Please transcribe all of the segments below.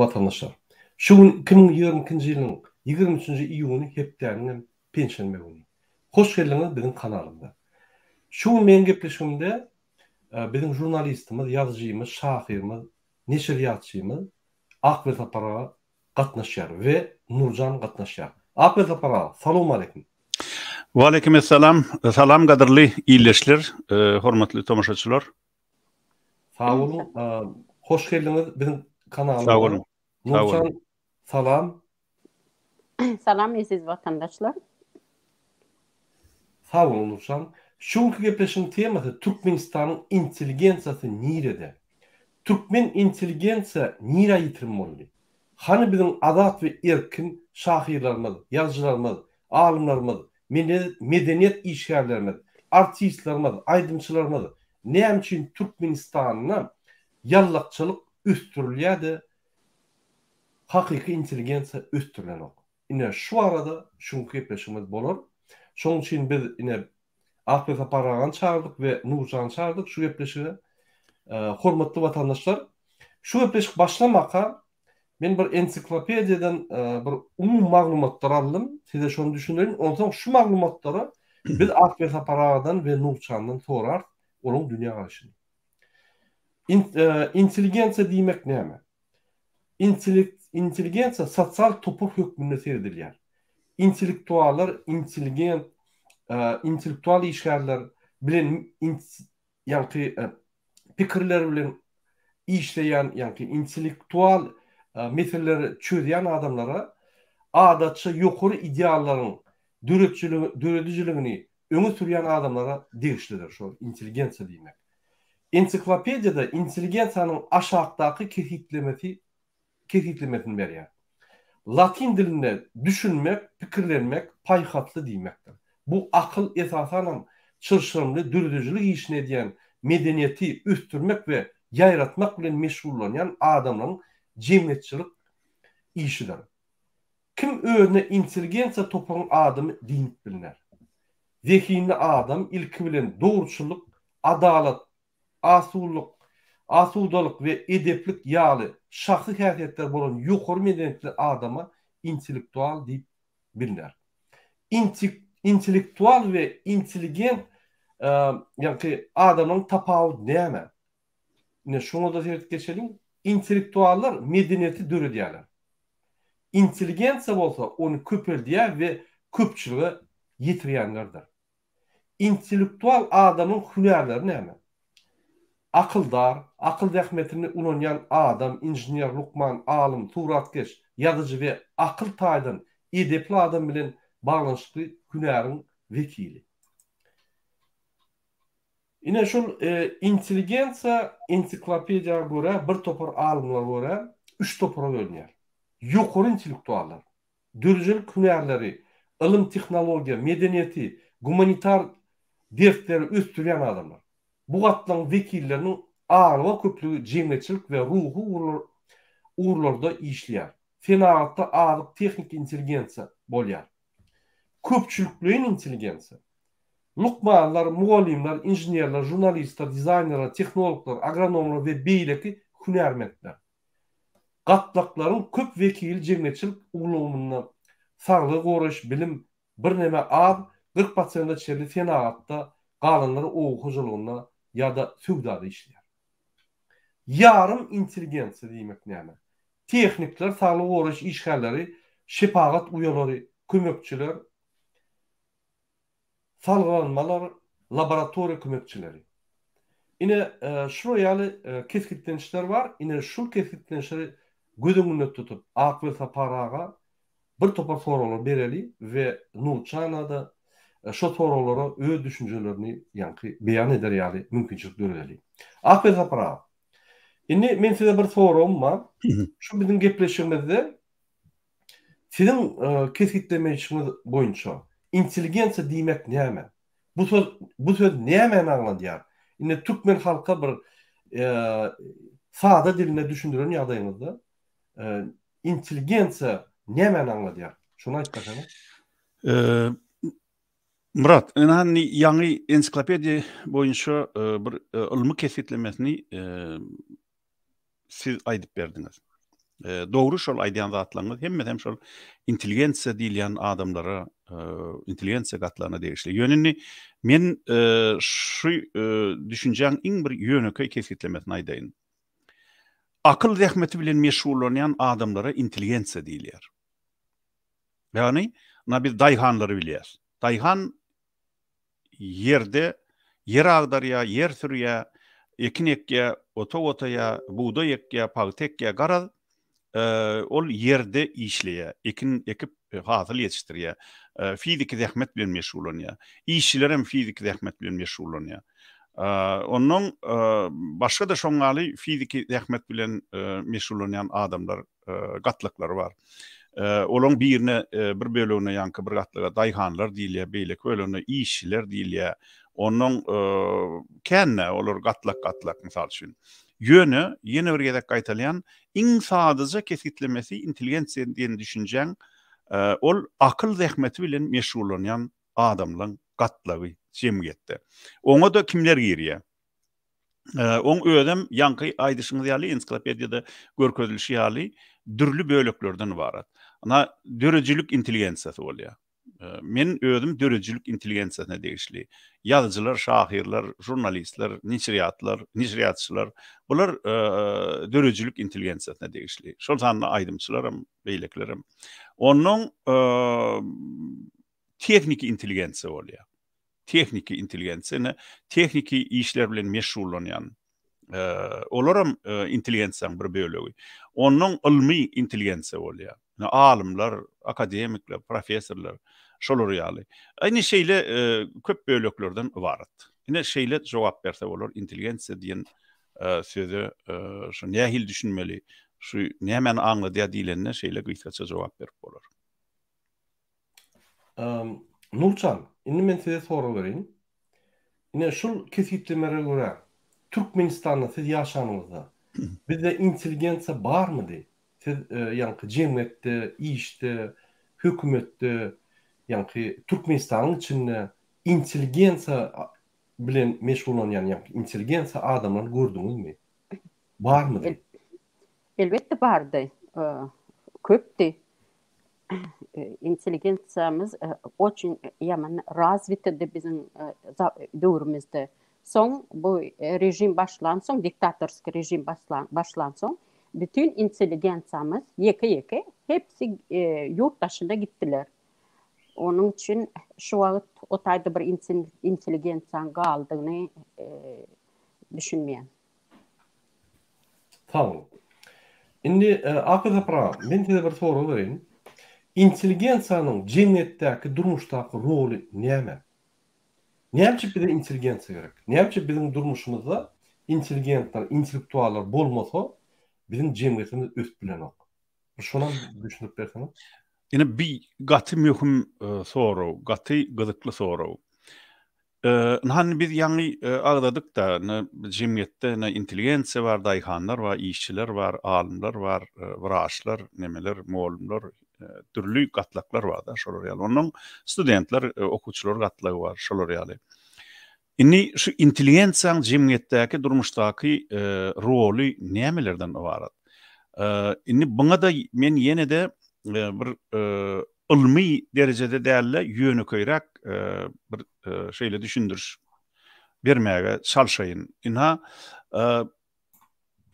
watandaşlar! Şu gün 2022-nji ýylyň 23-nji iýuny hepdäniň hem penşenbe güni. Hoş geldiňiz biziň kanalymyza. Şu gün meň gepleşigimde biziň žurnalistimiz, ýazyjymyz, şahyrymyz, neşirýatçymyz Akbel Sapar aga gatnaşýar we Nurjan gatnaşýar. Akbel Sapar aga, salowmaleýkim. Waleýkim essalam. Salam gadyrly ildeşler, hormatly tomaşaçylar. Sag boluň. Hoş geldiňiz biziň kanalymyza. Sag boluň. Nurjan salam. Salam eziz watandaşlar. Sag boluň Nurjan. Şu günki gepleşigiň temasy Türkmenistanyň intelligensiýasy nirede? Türkmen intelligensiýa nirä ýitirim boldy? Hany biziň azat we erkin şahyrlarymyz, ýazyjylarymyz, alymlarymyz, medeniýet işgärlerimiz, artistlerimiz, aýdymçylarymyz näme üçin Türkmenistanda ýallakçylyk ösdürilýär-de hakyky intelligensiýa ösdürilenok? Ine şu barada şu günki gepleşigimiz bolar. Şonuň üçin biz ine Akbel Sapar agany çagyrdyk we Nurjany çagyrdyk şu gepleşige. Hormatly watandaşlar, şu gepleşik başlamaka men bir ensiklopediýadan bir umumy maglumatlar aldym. Size şony düşündireýin. Onsoň şu maglumatlary biz Akbel Sapar agadan we Nurjandan sorarys, olaryň dünýägaraýşyny. Intelligensiýa diýmek näme? Intelligensiýa sosial topar hökmünde seredilýär. Intellektuallar intelligent, intellektual işgärler bilen ýaňky pikirler bilen işleýän, ýaňky intellektual meseleleri çözýän adamlara adatça ýokary ideallaryň döredijiligini öňe sürýän adamlara degişlidir şol intelligensiýa diýmek. Ensiklopediýada intelligensiýanyň aşakdaky kesgitlemesi kesgitlemesini berýär. Latyn dilinde düşünmek, pikirlenmek, paýhasly diýmekdir. Bu akyl esasanam çylşyrymly döredijilik işini edýän, medeniýeti ösdürmek we ýaýratmak bilen meşgullanýan adamlaryň jemgyýetçilik işidir. Kim özüne intelligensiýa toparyň adamy diýnip bilner? Zehinli adam ilki bilen dogruçyllyk, adalat, asulyk, asudalyk we edeplik ýaly şahsy häsiýetleri bolan ýokary medeniýetli adama intellektual diýip bilner. Intellektual we intelligent ýaňky adamlaryň tapawudy näme? Ine şoňa-da seredip geçeliň. Intellektuallar medeniýeti döredýärler. Intelligensiýa bolsa ony köpeldýär we köpçülige ýetirýänlerdir. Intellektual adamyň hünärleri näme? Akyldar, akyl zähmetini ulanýan adam, inžener, lukman, alym, suratkeş, ýazyjy we akyl taýdan edepli adam bilen baglanyşykly hünäriň wekili. Ine şol intelligensiýa ensiklopediýa görä bir topar alymlara görä üç topara bölünýär. Ýokary intellektuallar, döredijilik hünärleri, ylym tehnologiýa, medeniýeti, gumanitar dersleri ösdürýän adamlar. Bu gatlagyň wekilleriniň aglaba köplügi jemgyýetçilik we ruhy ugurlarda işleýär. Senagatda azyk tehniki intelligensiýa bolýar. Köpçülikleýin intelligensiýa. Lukmanlar, mugallymlar, inženerler, žurnalistler, dizaýnerler, tehnologlar, agronomlar we beýleki hünärmentler. Gatlaklaryň köp wekili jemgyýetçilik ulgamynda, saglygy goraýyş, bilim, birneme az, 40 prosente çenli senagatda, galanlary oba hojalygynda ýa-da söwdada işleýär. Ýarym intelligensiýa diýmek näme? Tehnikler, saglygy goraýyş işgärleri, şepagat uýalary, kömekçiler, Salgylanmalar, laboratoriýa kömekçileri. Ine, şular ýaly kesgitlenişler bar. Ine, şul kesgitlenişleri göz öňünde tutup, Akbel Sapar aga bir topar soraglar bereli we Nurjana-da şo soraglara öz düşünjelerini ýaňky beýan eder ýaly mümkinçilik döredeli. Akbel Sapar aga, indi men size bir soragym bar. Şu biziň gepleşigimizde Siziň kesgitlemeýşiňiz boýunça intelligensiýa diýmek näme? Bu söz bu söz nämäni aňladýar? Indi türkmen halka bir sada dilinde düşündiren ýagdaýyňyzda intelligensiýa nämäni aňladýar? Şony aýdyp berseňiz. Myrat, ynha indi ýaňy ensiklopediýa boýunça bir ylmy kesgitlemesini siz aýdyp berdiňiz. Dogry şol aýdýan zatlaryňyz hemmesem şol intelligensiýa diýilýän adamlara, intelligensiýa gatlagyna degişli. Ýöne indi men şu düşünjäň iň bir ýönekeý kesgitlemesini aýdaýyn. Akyl zähmeti bilen meşgullanýan adamlara intelligensiýa diýilýär. Ýagny, ynha biz daýhanlary bilýäs. Daýhan ýerde ýer agdarýar, ýer sürýär, ekin ekýär, otag otaýar, bugdaý ekýär, pagta ekýär, garaz, ol ýerde işleýär, ekin ekip, hasyl ýetişdirýär, fiziki zähmet bilen meşgullanýar. Işçiler hem fiziki zähmet bilen meşgullanýar. Onnoň başga-da şoň ýaly fiziki zähmet bilen meşgullanýan adamlar gatlaklary bar. Olaň birine bir bölegine ýaňky bir gatlaga daýhanlar diýilýär, beýleki bölegine işçiler diýilýär. Onnoň kän-dä olar gatlak-gatlak mysal üçin. Ýöne ýene bir gezek gaýtalýan, iň sadaja kesgitlemesi intelligensiýa diýen düşünjäň ol akyl zähmeti bilen meşgullanýan adamlaň gatlagy jemgyýetde. Oňa-da kimler girýär? Oň özem ýaňky aýdyşyňyz ýaly ensiklopediýada görkezilişi ýaly dürli böleklerden ybarat. Ynha döredijilik intelligensiýasy bolýar. Men özüm döredijilik intelligensiýasyna degişli. Ýazyjylar, şahyrlar, žurnalistler, neşirýatlar, neşirýatçylar bular döredijilik intelligensiýasyna degişli. Şol sanda aýdymçylaram, beýlekilerem. Onnoň tehniki intelligensiýa bolýar. Tehniki intelligensiýa, ine, tehniki işler bilen meşgullanýan, olaram intelligensiýanyň bir bölegi. Onnoň ylmy intelligensiýa bolýar. Ine, alymlar, akademikler, professorlar, şolar ýaly. Ine, şeýle köp böleklerden ybarat. Ine, şeýle jogap berse bolar intelligensiýa diýen söze şu nähili düşünmeli, şu nämäni aňladýar diýlende şeýle gysgaça jogap berip bolar. Nurjan, indi men size sorag bereýin. Ine şul kesgitlemelere görä, Türkmenistanda siz ýaşanyňyzda bizde intelligensiýa barmydy? Siz ýaňky jemgyýetde, işde, hökümetde, ýaňky Türkmenistanyň içinde intelligensiýa bilen meşgullanýan ýaňky intelligensiýa adamlaryny gördüňizmi? Barmydy? Elbetde bardy. Köpdi. Intelligensiýamyz oçin ýaman razwitidi biziň döwrümizde. Soň bu režim başlansoň, diktatorskiý režim başlansoň, bütin intelligensiýamyz ýeke-ýeke hepsi ýurt daşyna gitdiler. Onuň üçin şu wagt o taýda bir intelligensiýaň galdygyny düşünmeýän. Sag boluň. Indi Aka Sapar aga, men size bir sorag bereýin. Intelligensiýanyň jemgyýetdäki, durmuşdaky roly näme? Näme üçin bize intelligensiýa gerek? Näme üçin biziň durmuşymyzda intelligentler, intellektuallar bolmasa, biziň jemgyýetimiz ösüp bilenok? Bir şonam düşündirip berseňiz. Ine bi gaty möhüm sorag, gaty gyzykly sorag. Ynha indi biz ýaňy agzadyk-da, ine jemgyýetde ine intelligensiýa bar, daýhanlar bar, işçiler bar, alymlar bar, wraçlar, nemeler, mugallymlar, dürli gatlaklar bar-da şolar ýaly. Onnoň studentler, okuwçylar gatlagy bar, şolar ýaly. Indi şu intelligensiýanyň jemgyýetdäki, durmuşdaky roly nämelerden ybarat? Indi buňa-da men ýene-de bir ylmy derejede däl-de, ýönekeýräk bir şeýle düşündiriş bermäge çalşaýyn. Ynha,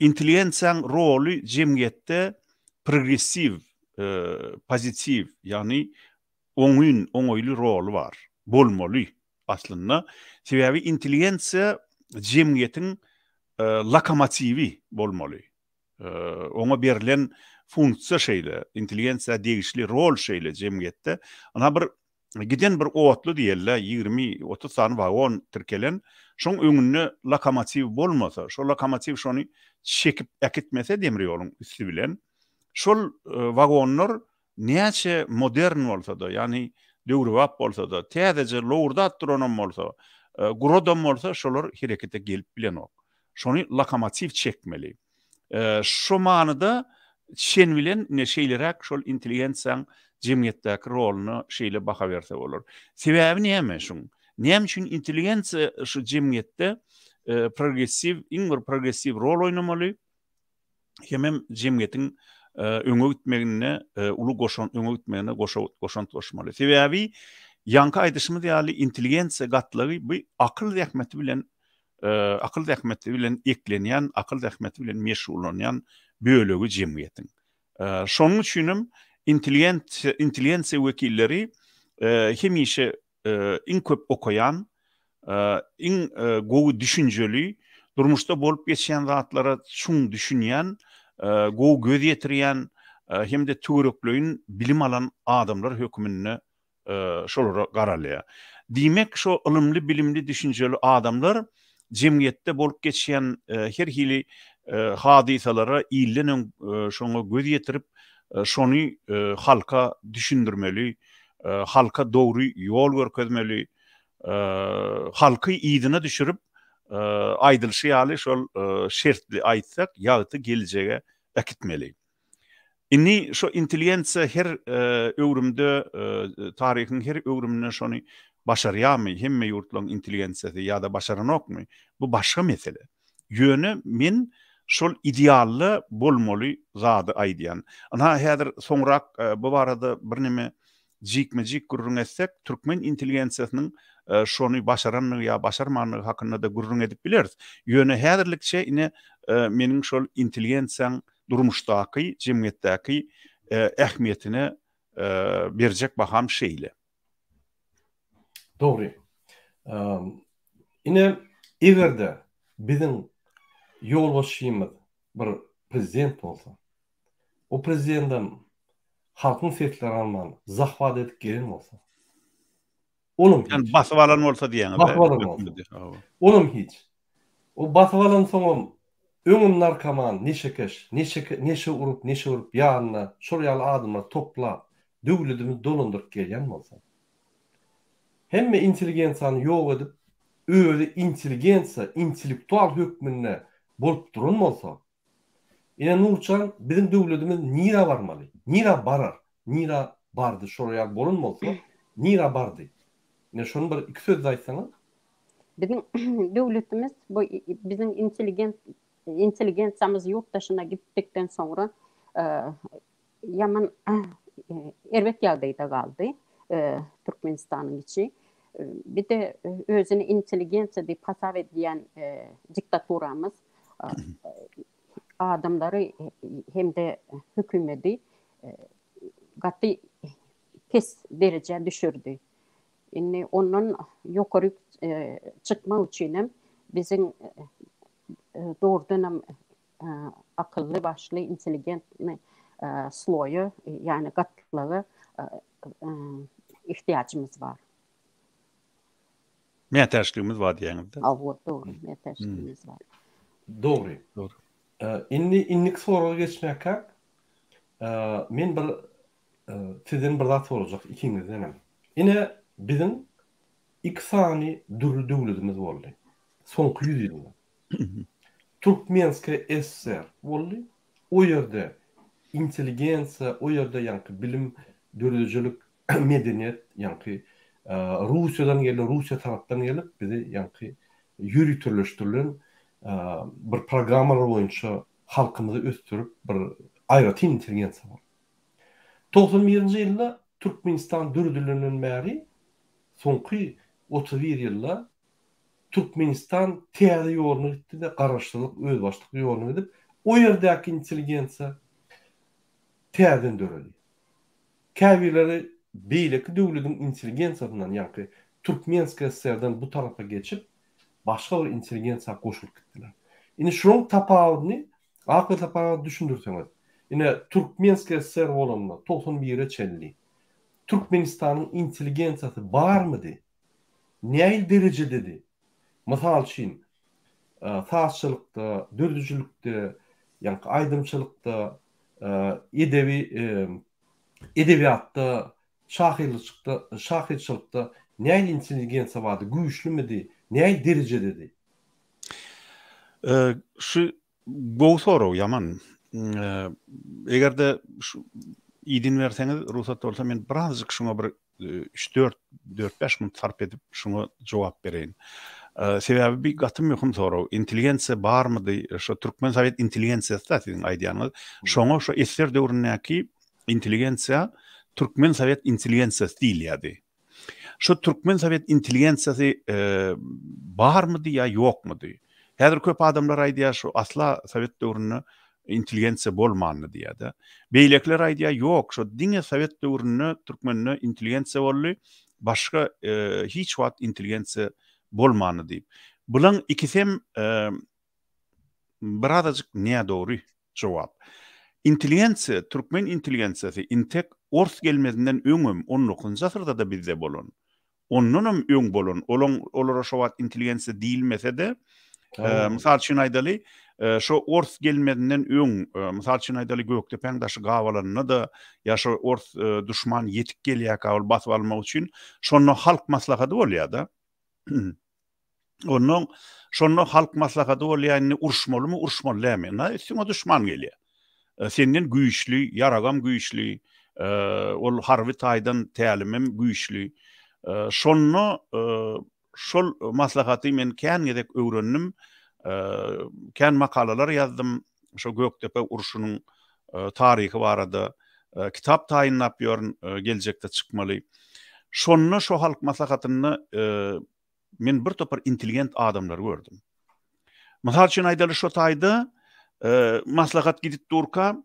intelligensiýaň roly jemgyýetde progressiw, pozitiw, ýagny oňyn, oňaýly roly bar, bolmaly aslynda. Sebäbi intelligensiýa jemgyýetiň lokomotiwi bolmaly. Oňa berlen funksiýa şeýle, intelligensiýa degişli rol şeýle jemgyýetde. Ynha bir giden bir otly diýeli, 20, 30 sany wagon tirkelen, şoň öňünde lokomotiw bolmasa, şol lokomotiw şony çekip äkitmese demir ýoluň üsti bilen, şol wagonlar näçe modern bolsa-da, ýagny döwrebap bolsa-da, täzeje lowurdat duranam bolsa, guradam bolsa, şolar herekete gelip bilenok. Şony lokomotiw çekmeli. Şo manyda çen bilen ine şeýleräk şol intelligensiýaň jemgyýetdäki roluna şeýle baha berse bolar. Sebäbi näme şuň? Näme üçin intelligensiýa şu jemgyýetde progressiw, iň bir progressiw rol oýnamaly? Hemem jemgyýetiň. öňe gitmeginde uly goşant öňe gitmegine goşant goşmaly. Sebäbi ýaňky aýdyşymyz ýaly intelligensiýa gatlagy bu akyl zähmeti bilen akyl zähmeti bilen eklenýän, akyl zähmeti bilen meşgullanýan bölegi jemgyýetiň. Şonuň üçinem intelligensiýa intelligensiýa wekilleri hemişe iň köp okaýan, iň gowy düşünjeli, durmuşda bolup geçýän zatlara çuň düşünýän, gowy göz ýetirýän hem-de töwerekleýin bilim alan adamlar höküminde şolara garalýar. Diýmek, şo ylymly, bilimli, düşünjeli adamlar jemgyýetde bolup geçýän her hili hadysalara ilden öň şoňa göz ýetirip, şony halka düşündirmeli, halka dogry ýol görkezmeli, halky yzyna düşürip, aýdylyşy ýaly şol şertli aýtsak, ýagty geljege äkitmeli. Indi şo intelligensiýa her öwrümde, taryhyň her öwrüminde şony başarýarmy, hemme ýurtlaryň intelligensiýasy ýa-da başaranokmy, bu başga mesele. Ýöne men şol idealda bolmaly zady aýdýan. Ynha häzir soňrak bu barada birneme jikme-jik gürrüň etsek, türkmen intelligensiýasynyň şony başarandygy ýa başarmandygy hakynda-da gürrüň edip bileris. Ýöne häzirlikçe ine meniň şol intelligensiýaň durmuşdaky, jemgyýetdäki ähmiýetine berjek baham şeýle. Dogry. Ine, eger-de biziň ýolbaşçymyz bir prezident bolsa, o prezidendem halkyň sesleri alman, zahwat edip gelen bolsa, olam hiç. Ýani basyp alan bolsa diýýäňiz. Basyp alan bolsa. Olam hiç. O basyp alansoňam öňem narkoman, neşekeş, neşe neşe urup, neşe urup ýanyna şol ýaly adamlary toplap, döwledimizi dolandyryp gelýän bolsa. Hemme intelligensiýany ýok edip, özi intelligensiýa, intellektual hökmünde bolup duran bolsa, ine Nurjan biziň döwledimiz nirä barmaly? Nirä barar? Nirä bardy? Şol ýaly bolan bolsa, nirä bardy? Ine şony bir iki sözde aýtsaňyz. Biziň döwletimiz bu biziň intelligent intelligensiýamyz ýurt daşyna gitdikden soňra ýaman erbet ýagdaýda galdy Türkmenistanyň içi. Bir-de özüni intelligensiýa diýip hasap edýän diktaturamyz adamlary hem-de hökümeti gaty pes derejä düşürdi. Indi ondan ýokary çykmak üçin hem biziň dogrudanam akylly başly intelligentny sloýa, ýagny gatlaga ihtiýajymyz bar. Mätäçligimiz bar diýýäňizde. Hawa, dogry, mätäçligimiz bar. Dogry. Dogry. Indi indiki soraga geçmäkäk, men bir sizden bir zat sorajak ikiňizdenem. Ine biziň iki sany dürli döwletimiz boldy. Soňky ýüz ýylda. Türkmenskiýa SSR boldy. O ýerde intelligensiýa, o ýerde ýaňky bilim, döredijilik, medeniýet ýaňky Russiýadan geldi, Russiýa tarapdan gelip bizi ýaňky ýöriteleşdirilen bir programmalar boýunça halkymyzy ösdürip bir aýratyn intelligensiýa boldy. 91-nji ýylda Türkmenistan döredilenden bäri soňky 31 ýylda Türkmenistan täze ýoluna gitdi-de, garaşsyzlyk, özbaşdak ýoluna gidip, o ýerdäki intelligensiýa täzeden döredi. Käbirleri beýleki döwlediň intelligensiýasyndan, ýaňky Türkmenskiý SSR-den bu tarapa geçip, başga bir intelligensiýa goşulyp gitdiler. Indi şularyň tapawudyny Ak Sapar aga düşündirseňiz. Ine, Türkmenskiý SSR bolanda, 91-e çenli Türkmenistanyň intelligensiýasy barmydy? Nähili derejededi? Mysal üçin, sazçylykda, döredijilikde, ýaňky aýdymçylykda, edebi edebiýatda, şahyrlyçykda, şahyrçylykda nähili intelligensiýa bardy, güýçlümidi, nähili derejededi? Şu gowy sorag, ýaman. Eger-de şu idin berseňiz, rugsat bolsa men birazjyk şuňa bir üç-dört, dört-bäş minut sarp edip şuňa jogap bereýin. Sebäbi bi gaty möhüm sorag. Intelligensiýa barmydy? Şo türkmen sowet intelligensiýasy-da siziň aýdýanyňyz. Şoňa şo SSR döwründäki intelligensiýa türkmen sowet intelligensiýasy diýilýärdi. Şo türkmen sowet intelligensiýasy barmydy ýa ýokmudy? Häzir köp adamlar aýdýar şu asla sowet döwründe intelligensiýa bolmandy diýýär-de. Beýlekiler aýdýar ýok şo diňe sowet döwründe türkmende intelligensiýa boldy, başga hiç wagt intelligensiýa bolmandy diýip. Bulaň ikisem birazajyk nädogry jogap. Intelligensiýa, türkmen intelligensiýasy intek ors gelmezinden öňem on dokuzynjy asyrda-da bizde bolan. Ondanam öň bolan, olaň olara şo wagt intelligensiýa diýilmese-de, mysal üçin aýdaly, şo ors gelmezinden öň, mysal üçin aýdaly, Gökdepäň daşy gabalanda-da, ýa şo ors duşman ýetip gelýärkä ol basyp almak üçin, şonda halk maslahady bolýar-da. Onnoň şonda halk maslahady bolýar, indi uruşmalymy, uruşmaly dälmi? Ynha, üstüňe duşman gelýär. Senden güýçli, ýaragam güýçli, ol harby taýdan tälimem güýçli. Şonda şol maslahaty men kän gezek öwrendim, kän makalalar ýazdym şo Gökdepe urşunyň taryhy barada kitap taýynlap ýörün, geljekde çykmaly. Şonda şo halk maslahatynda men bir topar intelligent adamlary gördüm. Mysal üçin aýdaly şo taýda e, maslahat gidip durka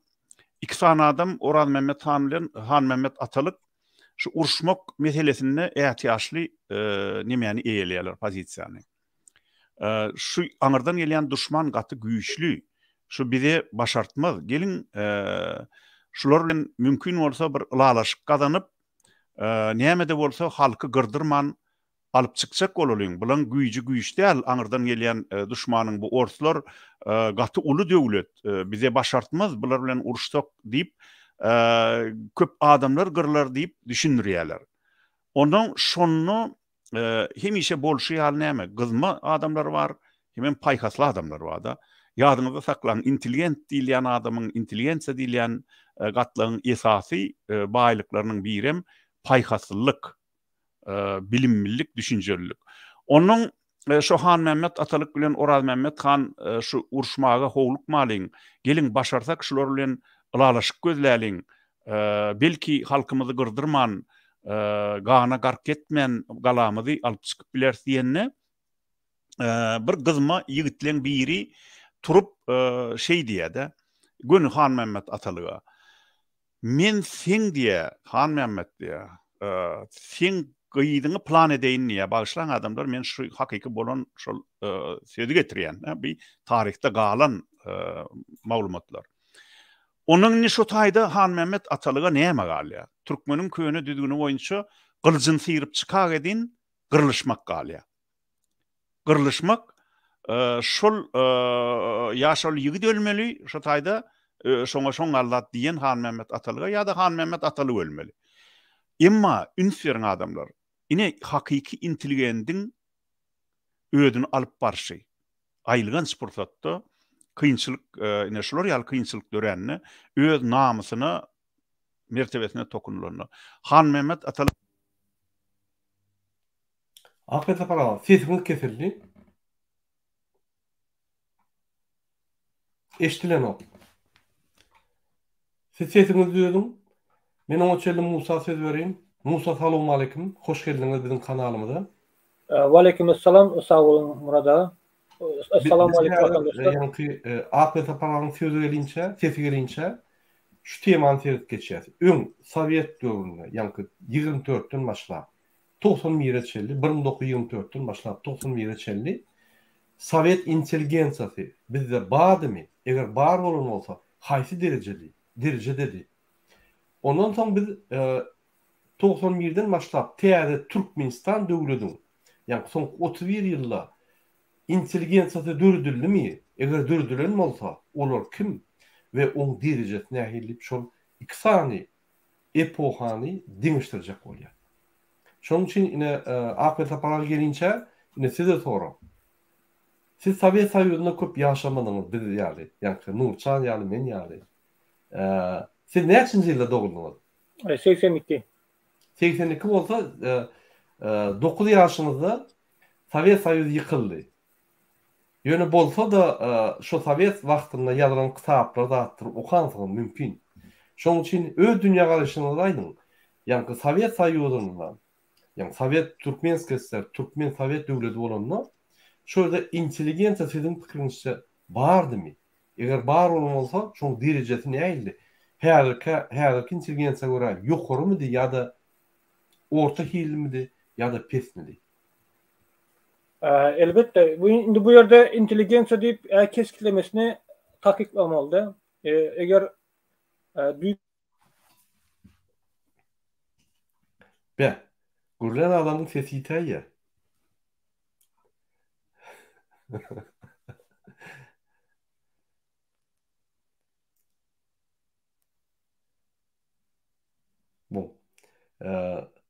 iki sany adam Orazmämmet han bilen Hanmämmet Atalyk şu uruşmak meselesinde ätiýaçly e, nemäni eýeleýärler pozisiýany. E, şu aňyrdan gelýän duşman gaty güýçli. Şu bize başartmaz. Geliň e, şular bilen mümkin bolsa bir ylalaşyk gazanyp, e, näme-de bolsa halky gyrdyrman Alyp çykjak bolalyň. Bulaň güýji güýç däl, aňyrdan gelýän duşmanyň bu orslar gaty uly döwlet, bize başartmaz bular bilen uruşsak diýip, köp adamlar gyrlar diýip düşündirýärler. Ondan şonda hemişe bolşy ýaly näme, gyzma adamlar bar, hemem paýhasly adamlar bar-da. Ýadyňyzda saklaň, intelligent diýilýän adamyň, intelligensiýa diýilýän gatlagyň esasy baýlyklarynyň birem paýhaslylyk. bilimlilik, düşünjelilik. Onnoň şo Hanmämmet atalyk bilen Orazmämmet han şu uruşmaga howlukmalyň, geliň başarsak şular bilen ylalaşyk gözläliň, belki halkymyzy gyrdyrman, gana gark etmän galamyzy alyp çykyp bileris diýende, bir gyzma ýigitleň biri turup şeý diýýär-de, göni Hanmämmet atalyga. Men seň diýä, Hanmämmet diýä, seň gyzyňy plan edeýin diýä. Bagyşlaň adamlar, men şu hakyky bolan şol sözi getirýän, bi taryhda galan maglumatlar. Ondan indi şu taýda Hanmämmet atalyga näme galýar? Türkmeniň köne düzgüni boýunça gylyjyny syryp çykagedin gyrlyşmak galýar. Gyrlyşmak şol ýa şol ýigit ölmeli şo taýda şoňa şoň gal zat diýen Hanmämmet atalyga ýa-da Hanmämmet atalyk ölmeli. Emma üns beriň adamlar, ine hakyky intelligendiň özüni alyp barşy. Aýylganç pursatda kynçylyk ine şular ýaly kynçylyk dörände öz namysyna mertebesine tokunylanda Hanmämmet atalyk Ahmet Sapar aga, sesiňiz kesildi. Eşdilenok. Siz sesiňizi düzediň. Men oňa çenli Musa söz bereýin. Musa salowmaleýkim. Hoş geldiňiz biziň kanalymyza. Waleýkim essalam, sag boluň Murad aga. Essalamu aleýkum watandaşlar. Ýaňky Ahmet Sapar agaň sözi gelinçä, sesi gelinçä şu temany seredip geçýäs. Öň sowet döwründe, ýaňky 24-den başlap 91-e çenli, 1924-den başlap 91-e çenli sowet intelligensiýasy bizde bardymy? Eger bar bolan bolsa, haýsy derejeli, derejededi? Ondan soň biz 91-den başlap täze Türkmenistan döwlediň, ýagny soňky 31 ýylda intelligensiýasy döredildimi? Eger döredilen bolsa, olar kim we oň derejesi nähili diýip şol iki sany epohany deňeşdirjek bolýar. Şonuň üçin ine Ahmet Sapar aga gelinçä ine size sorag. Siz Sowet Soýuzynda köp ýaşamadyňyz biz ýaly, ýaňky Nurçan ýaly, men ýaly. Siz näçinji ýylda doguldyňyz? 82. 82 bolsa 9 ýaşyňyzda. Sowet Soýuzy ýykyldy. Ýöne bolsa-da şo sowet wagtynda ýazylan kitaplar zatdyr okansyňyz mümkin. Şonuň üçin öz dünýägaraýşyňyzy aýdyň. Ýaňky Sowet Soýuzynda, ýagny Sowet Türkmenskiý SSR, Türkmen Sowet döwleti bolanda şo ýerde intelligensiýa siziň pikiriňizçe bardymy? Eger bar bolan bolsa, şoň derejesi nähildi? Häzirkä häzirki intelligensiýa görä ýokarymydy ýa-da orta hillimidi ýa-da pesmidi? Elbetde, bu indi bu ýerde intelligensiýa diýip kesgitlemesini takyklamalyda. Eger düýp Be, gürlän adamyň sesi ýitäýýär. Bu.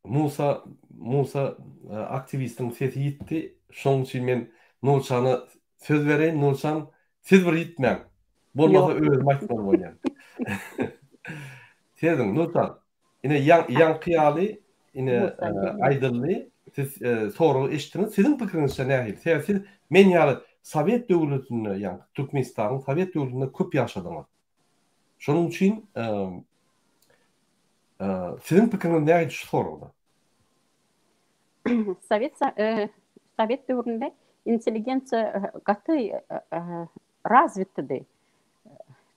Musa Musa aktiwistiň sesi ýitdi. Şonuň üçin men Nurçana söz bereýin. Nurçan, siz bir ýitmäň. Bolmasa özüm aýtmaly bolýan. Serediň, Nurçan. Ine ýaňky ýaly ine aýdyldy. Siz soragy eşitdiňiz. Siziň pikiriňizçe nähili? Sebäbi siz men ýaly sowet döwletinde, ýagny Türkmenistanyň sowet döwletinde köp ýaşadyňyz. Şonuň üçin siziň pikiriňiz nähili şu soragda? Sowet sowet döwründe intelligensiýa gaty razwitydy.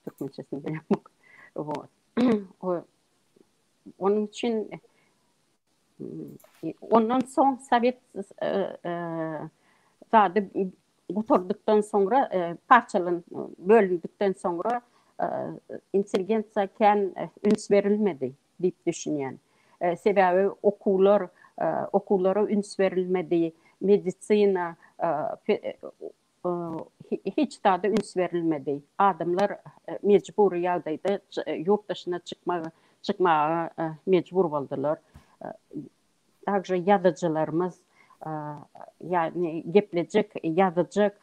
Türkmençesini bilemok. Wot. Onuň üçin ondan soň sowet zady gutardykdan soňra parçalan bölündikden soňra intelligensiýa kän üns berilmedi diýip düşünýän. Sebäbi okuwlar okuwlara üns berilmedi, medisina hiç zada üns berilmedi. Adamlar mejbury ýagdaýda ýurt daşyna çykmaga çykmaga mejbur boldular. Także ýazyjylarymyz ýagny geplejek, ýazyjak,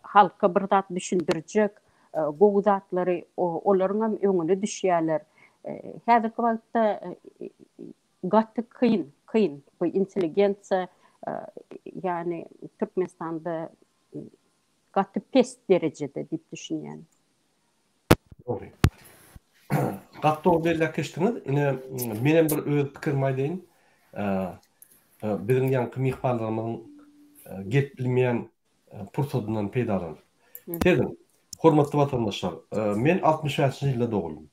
halka bir zat düşündirjek gowy zatlary olaryň hem öňüne düşýärler. Häzirki wagtda gaty kyn, kyn bu intelligensiýa ýagny Türkmenistanda gaty pes derejede diýip düşünýän. Dogry. Gaty dogry belläp geçdiňiz. Ine, menem bir öz pikirimi aýdaýyn. Biziň ýaňky myhmanlarymyzyň gelip bilmeýän pursatyndan peýdalanyp. Serediň, hormatly watandaşlar, men 65-nji ýylda doguldym.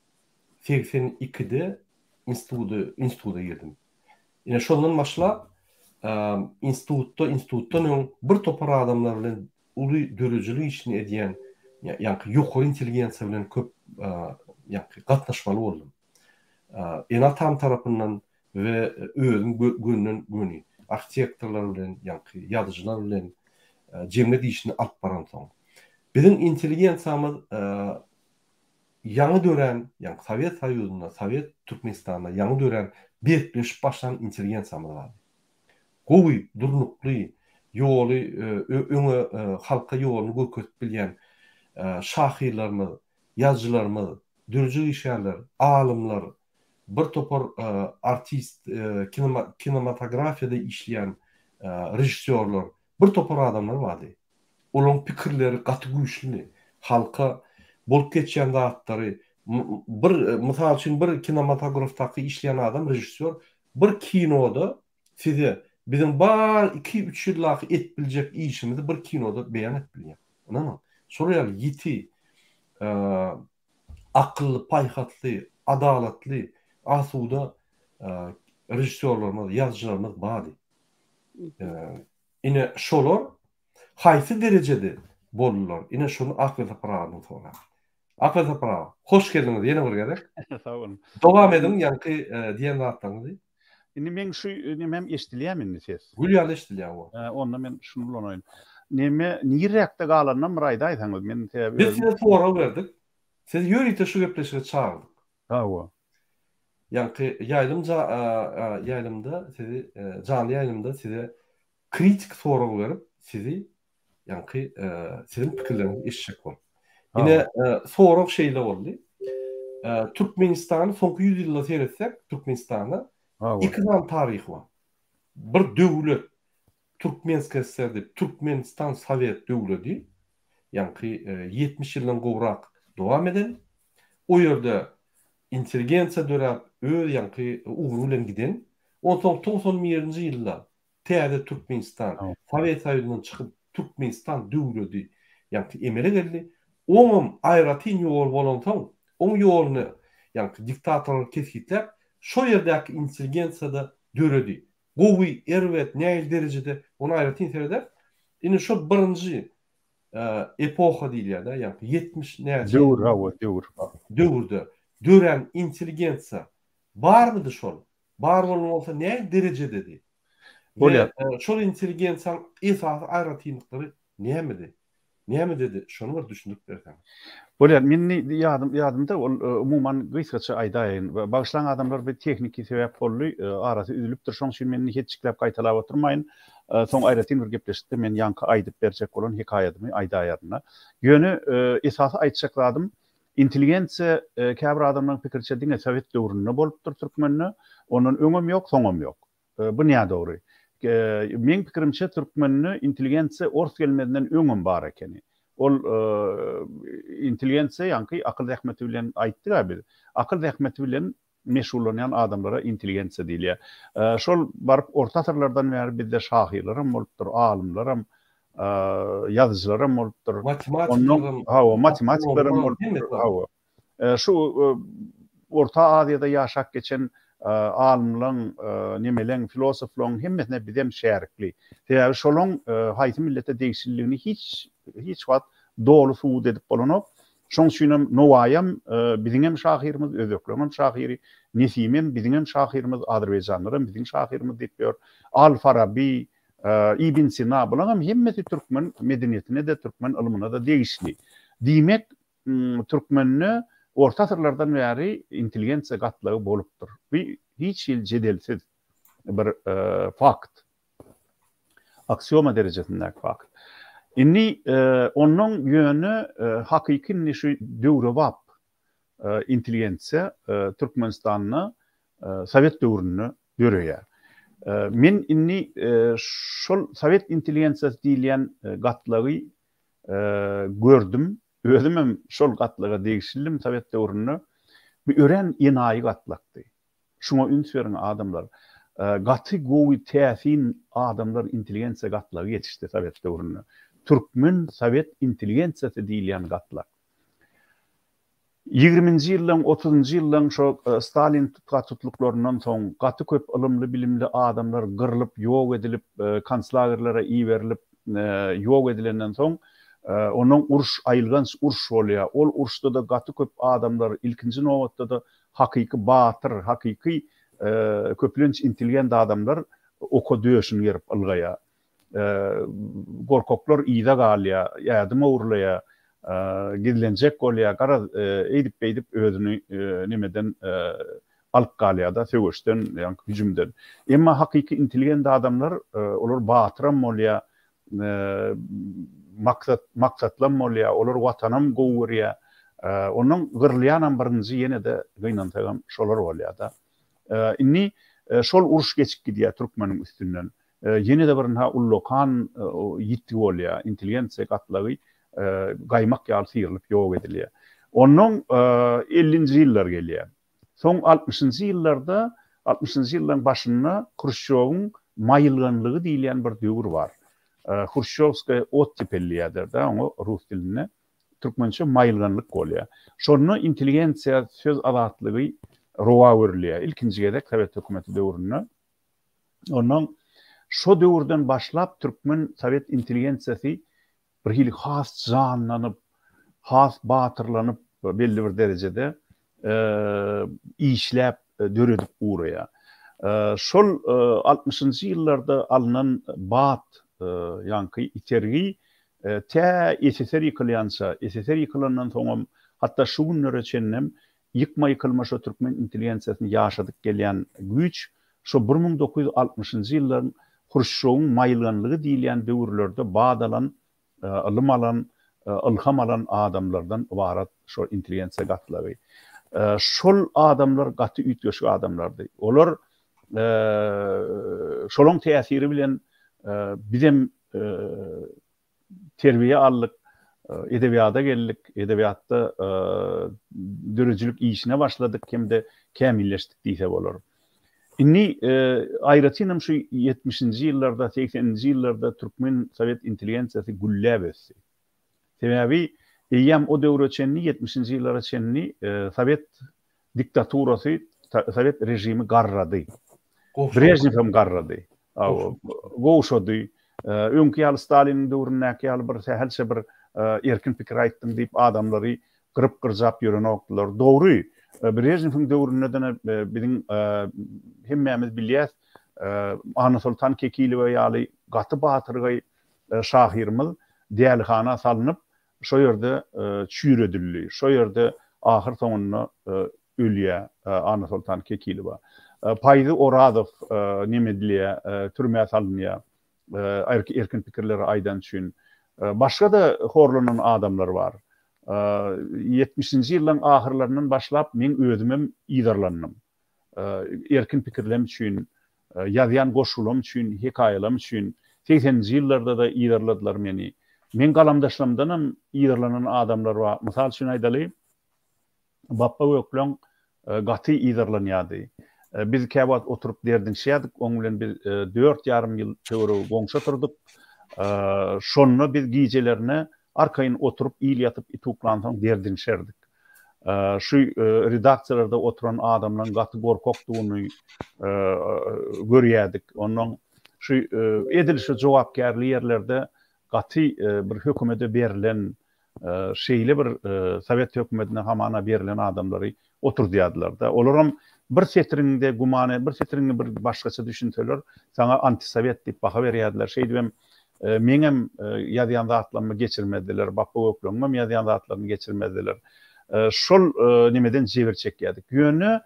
82-de instituda instituda girdim. Ine şondan başlap institutda, institutdan öň bir topar adamlar bilen uly döredijilik işini edýän, ýaňky ýokary intelligensiýa bilen köp ýaňky gatnaşmaly boldum. Ene-atam tarapyndan we özüm gönden-göni arhitektorlar bilen, ýaňky ýazyjylar bilen jemgyýet işini alyp baransoň. Biziň intelligensiýamyz ýaňy dörän, ýagny Sowet Soýuzynda, Sowet Türkmenistanda ýaňy dörän, berkleşip başlan intelligensiýamyz bardy. Gowy, durnukly, ýoly öňe halka ýoluny görkezip bilýän şahyrlarymyz, ýazyjylarymyz, döredijilik işgärler, alymlar, bir topar artist, kinematografiýada işleýän režissýorlar, bir topar adamlar bardy. Olaryň pikirleri gaty güýçlüdi. Halka bolup geçýän zatlary bir mysal üçin bir kinematografdaky işleýän adam režissýor bir kinoda size biziň bar iki-üç ýyldaky edip biljek işimizi bir kinoda beýan edip bilýär. Ynanyň. Şol ýaly ýiti akylly, paýhasly, adalatly, asuda režissýorlarymyz, ýazyjylarymyz bardy. Ine şolar haýsy derejede boldular? Ine şony Akbel Sapar agadan soraň. Akbel Sapar aga, hoş geldiňiz ýene bir gezek. Sag boluň. Dowam ediň ýaňky diýen zatlaryňyzy. Indi meň şu nemem eşdilýärmi indi ses? Gül ýaly eşdilýär bu. Hä, onda men şuny ulanaýyn. Neme niräkde galanynam bir aýdaýsaňyz, men sebäbi Biz size sorag berdik. Sizi ýörite şu gepleşige çagyrdyk. Hawa. Ýaňky ýaýlym ýaýlymda sizi janly ýaýlymda size kritik sorag berip sizi ýaňky siziň pikirleriňizi eşitjek bolup. Ine sorag şeýle boldy. Türkmenistany soňky 100 ýylda seretsek, Türkmenistanda iki sany taryhy bar. Bir döwlet. Türkmenskaya SSR diýip Türkmenistan Sowet döwledi, ýaňky 70 ýyldan gowrak dowam eden, o ýerde intelligensiýa döräp, öz ýaňky ugry bilen giden, onsoň 91-nji ýylda täze Türkmenistan, Sowet Soýuzyndan çykyp Türkmenistan döwledi, ýaňky emele geldi. Oňam aýratyn ýoly bolansoň, oň ýoluny ýaňky diktatorlar kesgitläp, şo ýerdäki intelligensiýa-da döredi. Gowy, erbet, nähili derejede, ony aýratyn serederis. Indi şo birinji epoha diýilýär-dä, ýaňky 70 näçe Döwür, hawa, döwür. Döwürde dörän intelligensiýa barmydy şol? Bar bolan bolsa nähili derejededi? Bolýar. Şol intelligensiýanyň esasy aýratynlyklary nämedi? Nämededi? Şony bir düşündirip berseňiz. Bolýar. Men indi ýadym ýadymda ol umuman gysgaça aýdaýyn. Bagyşlaň adamlar bir tehniki sebäp boldy, arasy üzülipdir. Şoň üçin men indi hetjikläp gaýtalap oturmaýyn. Soň aýratyn bir gepleşikde men ýaňky aýdyp berjek bolan hekaýadymy aýdaýaryn-da. Ýöne esasy aýtjak zadym intelligensiýa käbir adamlaryň pikiriçe diňe sowet döwründe bolupdyr türkmende. Ondan öňem ýok, soňam ýok. Bu nädogry. Meň pikirimçe türkmende intelligensiýa ors gelmezinden öňem bar ekeni. Ol intelligensiýa ýaňky akyl zähmeti bilen aýtdyk-a biz. Akyl zähmeti bilen meşgullanýan adamlara intelligensiýa diýilýär. Şol baryp orta asyrlardan bäri bizde şahyrlaram bolupdyr, alymlaram, ýazyjylaram bolupdyr. Matematiklaram. Hawa, matematiklaram bolupdyr. Hawa. Şu Orta Aziýada ýaşap geçen alymlaň, nemeleň, filosoflaň hemmesine bizem şärikli. Sebäbi şolaň haýsy millete degişliligini hiç hiç wagt doly subut edip bolanok. Şoň üçinem Nowaýam biziňem şahyrymyz, özbekleňem şahyry, Nesimem biziňem şahyrymyz, azerbaýjanlaram biziň şahyrymyz diýip ýör. Al Farabi, Ibn Sina bulaňam hemmesi türkmen medeniýetine-de, türkmen ylmyna-da degişli. Diýmek, Türkmende orta asyrlardan bäri intelligensiýa gatlagy bolupdyr. Bu hiç hili jedelsiz bir fakt. Aksioma derejesindäki fakt. Indi ondan ýöne hakyky indi şu döwrebap intelligensiýa Türkmenistanda sowet döwründe döreýär. Men indi şol sowet intelligensiýasy diýilýän gatlagy gördüm. Özümem şol gatlaga degişlidim sowet döwründe. Bu örän enaýy gatlakdy. Şuňa üns beriň adamlar. Gaty gowy täsin adamlar intelligensiýa gatlagy ýetişdi sowet döwründe. Türkmen sowet intelligensiýasy diýilýän gatlak. Ýigriminji ýyllaň, otuzynjy ýyllaň şo Stalin tutga-tutluklaryndan soň gaty köp ylymly-bilimli adamlar gyrlyp, ýok edilip, konslagerlere iberilip, ýok edilenden soň, onnoň uruş, aýylganç uruş bolýar. Ol uruşda-da gaty köp adamlar, ilkinji nobatda-da hakyky batyr, hakyky köplenç intelligent adamlar oka döşüni gerip ylgaýar. Gorkaklar yza galýar, ädim ogurlaýar, gizlenjek bolýar, garaz, eýdip-beýdip özüni nemeden alyp galýar-da, söweşden, ýaňky hüjümden. Emma hakyky intelligent adamlar, olar batyram bolýar, maksat, maksatlam bolýar, olar Watanam gowy görýär. Onnoň gyrylýanam birinji ýene-de gynansagam şolar bolýar-da. Indi şol uruş geçip gidýär türkmeniň üstünden. Ýene-de bir ynha ullakan ýitgi bolýar, intelligensiýa gatlagy gaýmak ýaly syrylyp ýok edilýär. Onnoň ellinji ýyllar gelýär. Soň altmyşynjy ýyllarda, altmyşynjy ýyllaryň başynda Hruşýowyň maýylganlygy diýilýän bir döwür bar. Hruşýowskaýa ottepel diýýärler-dä oňa rus dilinde. Türkmençe maýylganlyk bolýar. Şonda intelligensiýa söz azatlygy rowa görülýär. Ilkinji gezek sowet hökümeti döwründe. Ondan şo döwürden başlap türkmen sowet intelligensiýasy bir hili has janlanyp, has batyrlanyp belli bir derejede işläp, döredip ugraýar. Şol altmyşynjy ýyllarda alnan bat, ýaňky itergi tä SSR ýykylýança, SSR ýykylandan soňam, hatda şu günlere çenlem Ýykma-ýykylma şo türkmen intelligensiýasyny ýaşadyp gelýän güýç şo 1960-njy ýyllaryň Hruşşowyň maýylganlygy diýilýän döwürlerde bat alan, ylym alan, ylham alan adamlardan ybarat şo intelligensiýa gatlagy. Şol adamlar gaty üýtgeşik adamlardy. Olar şolaň täsiri bilen. Bizem terbiýe aldyk, edebiýata geldik, edebiýatda döredijilik işine başladyk hem-de kämilleşdik diýse bolar. Indi aýratynam şu ýetmişinji ýyllarda, segseninji ýyllarda türkmen sowet intelligensiýasy gülläp ösdi. Sebäbi eýýäm o döwre çenli, ýetmişinji ýyllara çenli sowet diktaturasy, sowet režimi garrady. Brežnew hem garrady. Gowşady. Öňki ýaly Staliniň döwründäki ýaly bir sähelçe bir erkin pikir aýtdyň diýip adamlary gyryp-gyrjap ýörenokdylar. Dogry, Brežnewiň döwründe-de biziň hemmämiz bilýäs, Annasoltan Kekilowa ýaly gaty batyrgaý şahyrymyz dälihana salnyp, şo ýerde çüýredildi. Şo ýerde ahyr soňunda ölýär Annasoltan Kekilowa. Paýzy Orazow neme edilýär, türmä salynýar erkin pikirleri aýdany üçin. Başga-da horlanan adamlar bar. Ýetmişinji ýyllaryň ahyrlaryndan başlap meň özümem yzarlandym. Erkin pikirlem üçin, ýazýan goşgulam üçin, hekaýalam üçin. Segseninji ýyllarda-da yzarladylar meni. Meň galamdaşlarymdanam yzarlanan adamlar bar. Mysal üçin aýdaly, Bapba Gökleň gaty yzarlanýardy. Biz käwagt oturyp derdinişýärdik. Oň bilen biz dört ýarym ýyl töweregi goňşy oturdyk. Şonda biz gijelerine arkaýyn oturyp, il ýatyp, it uklansoň derdinişerdik. Şu redaksiýalarda oturan adamlaryň gaty gorkakdygyny görýärdik. Onnoň şu edil şu jogapkärli ýerlerde gaty bir hökümete berlen şeýle bir sowet hökümetine hamana berlen adamlary oturdýardylar-da. Olaram bir setiriňde gümana, bir setiriňi bir başgaça düşünseler, saňa antisowet diýip baha berýärdiler. Şeýdibem meňem ýazýan zatlarymy geçirmezdiler, Bapba Gökleňiňem ýazýan zatlaryny geçirmezdiler. Şol nemeden jebir çekýärdik. Ýöne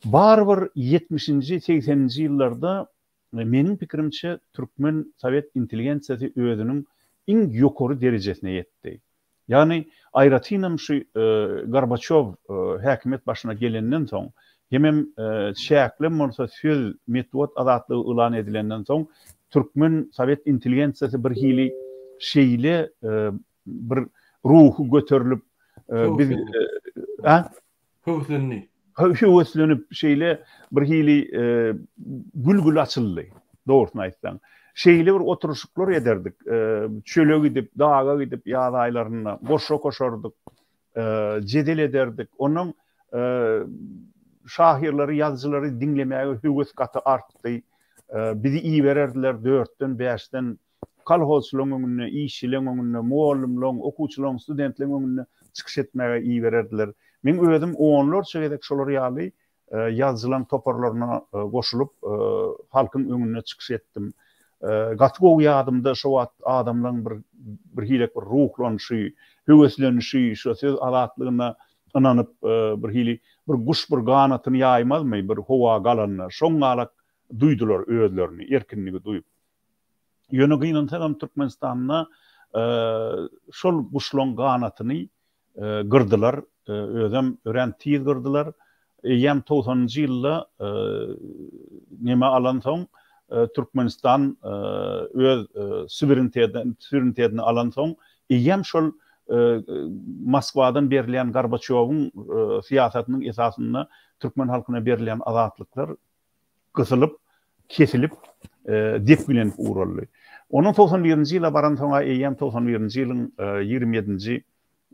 barybir ýetmişinji, segseninji ýyllarda Meniň pikirimçe, türkmen sowet intelligensiýasy özüniň iň ýokary derejesine ýetdi. Ýagny, aýratynam şu Gorbaçýow häkimiýet başyna gelenden soň, hemem çäklem bolsa söz, metbugat azatlygy yglan edilenden soň, türkmen sowet intelligensiýasy birhili şeýle bir ruhy göterilip, biz a? Höweslendi. Höweslenip, şeýle bir hili gül-gül açyldy, dogrusyny aýtsaň. Şeýle bir oturyşyklar ederdik. Çöle gidip, daga gidip ýaz aýlarynda goşa koşardyk, jedel ederdik. Onnoň şahyrlary, ýazyjylary diňlemäge höwes gaty artdy. Bizi ibererdiler dörtden, bäşden Kolhozçylaryň öňünde, işçileň öňünde, mugallymlaryň, okuwçylaryň, studentleriň öňünde çykyş etmäge ibererdiler. Meň özüm onlarça gezek şolar ýaly ýazyjylaryň toparlaryna goşulyp, halkyň öňünde çykyş etdim. Gaty gowy ýadymda şo wagt adamlaryň bir birhilek bir ruhlanyşy, höweslenişi, şo söz azatlygyna ynanyp, birhili bir guş bir ganatyny ýaýmazmy bir howa galanda, şoň galak duýdular özlerini, erkinligi duýup. Ýöne gynansagam Türkmenistanda şol guşlaň ganatyny gyrdylar, özem örän tiz gyrdylar. Eýýäm togsanynjy ýylda neme alansoň Türkmenistan öz suwerenitetini alansoň eýýäm şol Moskwadan berilýän Gorbaçýowyň syýasatynyň esasynda türkmen halkyna berilýän azatlyklar gysylyp, kesilip, depgilenip ugraldy. Ondan 91-nji ýyla baransoň-a eýýäm 91-nji ýylyň 27-nji,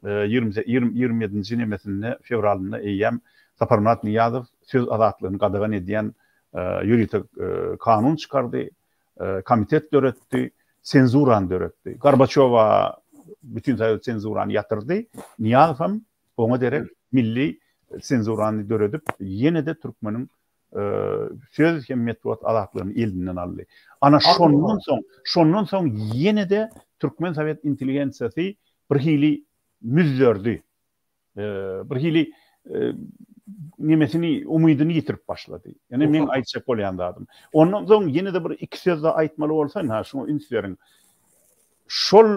27-nji nemesinde, fewralynda eýýäm Saparmyrat Nyýazow söz azatlygyny gadagan edýän ýörite kanun çykardy, komitet döretdi, senzurany döretdi. Gorbaçýowa bütinsoýuz senzurany ýatyrdy, Nyýazow hem Oňa derek milli senzurany döredip, ýene-de türkmeniň söz hem metbugat azatlygyny elinden aldy. Ana şondan soň, şondan soň ýene-de türkmen sowet intelligensiýasy bir hili müzzerdi. Bir hili nemesini, umydyny ýitirip başlady. Ýöne meň aýtjak bolýan zadym. Ondan soň ýene-de bir iki söz-de aýtmaly bolsa, ynha şuňa üns beriň. Şol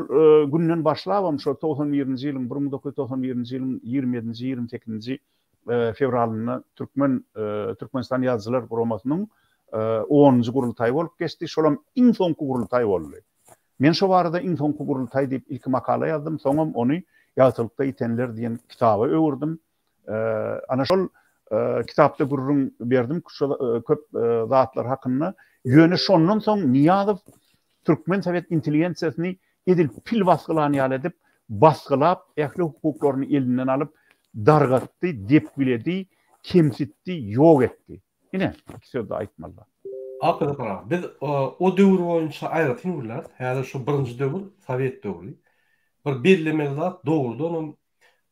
günden başlabam şol 91-nji ýylyň, 1991-nji ýylyň 27-nji, 28-nji fewralynda Türkmen Türkmenistan Ýazyjylar guramasynyň. Onunjy gurultaý bolup geçdi. Şolam iň soňky gurultaý boldy. Men şo barada Iň soňky gurultaý diýip ilki makala ýazdym, soňam ony Ýagtylykda ýitenler diýen kitaba öwürdim. Ana şol kitapda gürrüň berdim şo köp zatlar hakynda. Ýöne şondan soň Nyýazow türkmen sowet intelligensiýasyny edil pil basgylan ýaly edip basgylap, ähli hukuklaryny elinden alyp dargatdy, depgiledi, kemsitdi, ýok etdi. Ine, iki sözde aýtmaly zat. Akgözel aga, biz o döwür boýunça aýratyn gürläris. Häzir şu birinji döwür, sowet döwri. Bir bellemeli zat, dogrudanam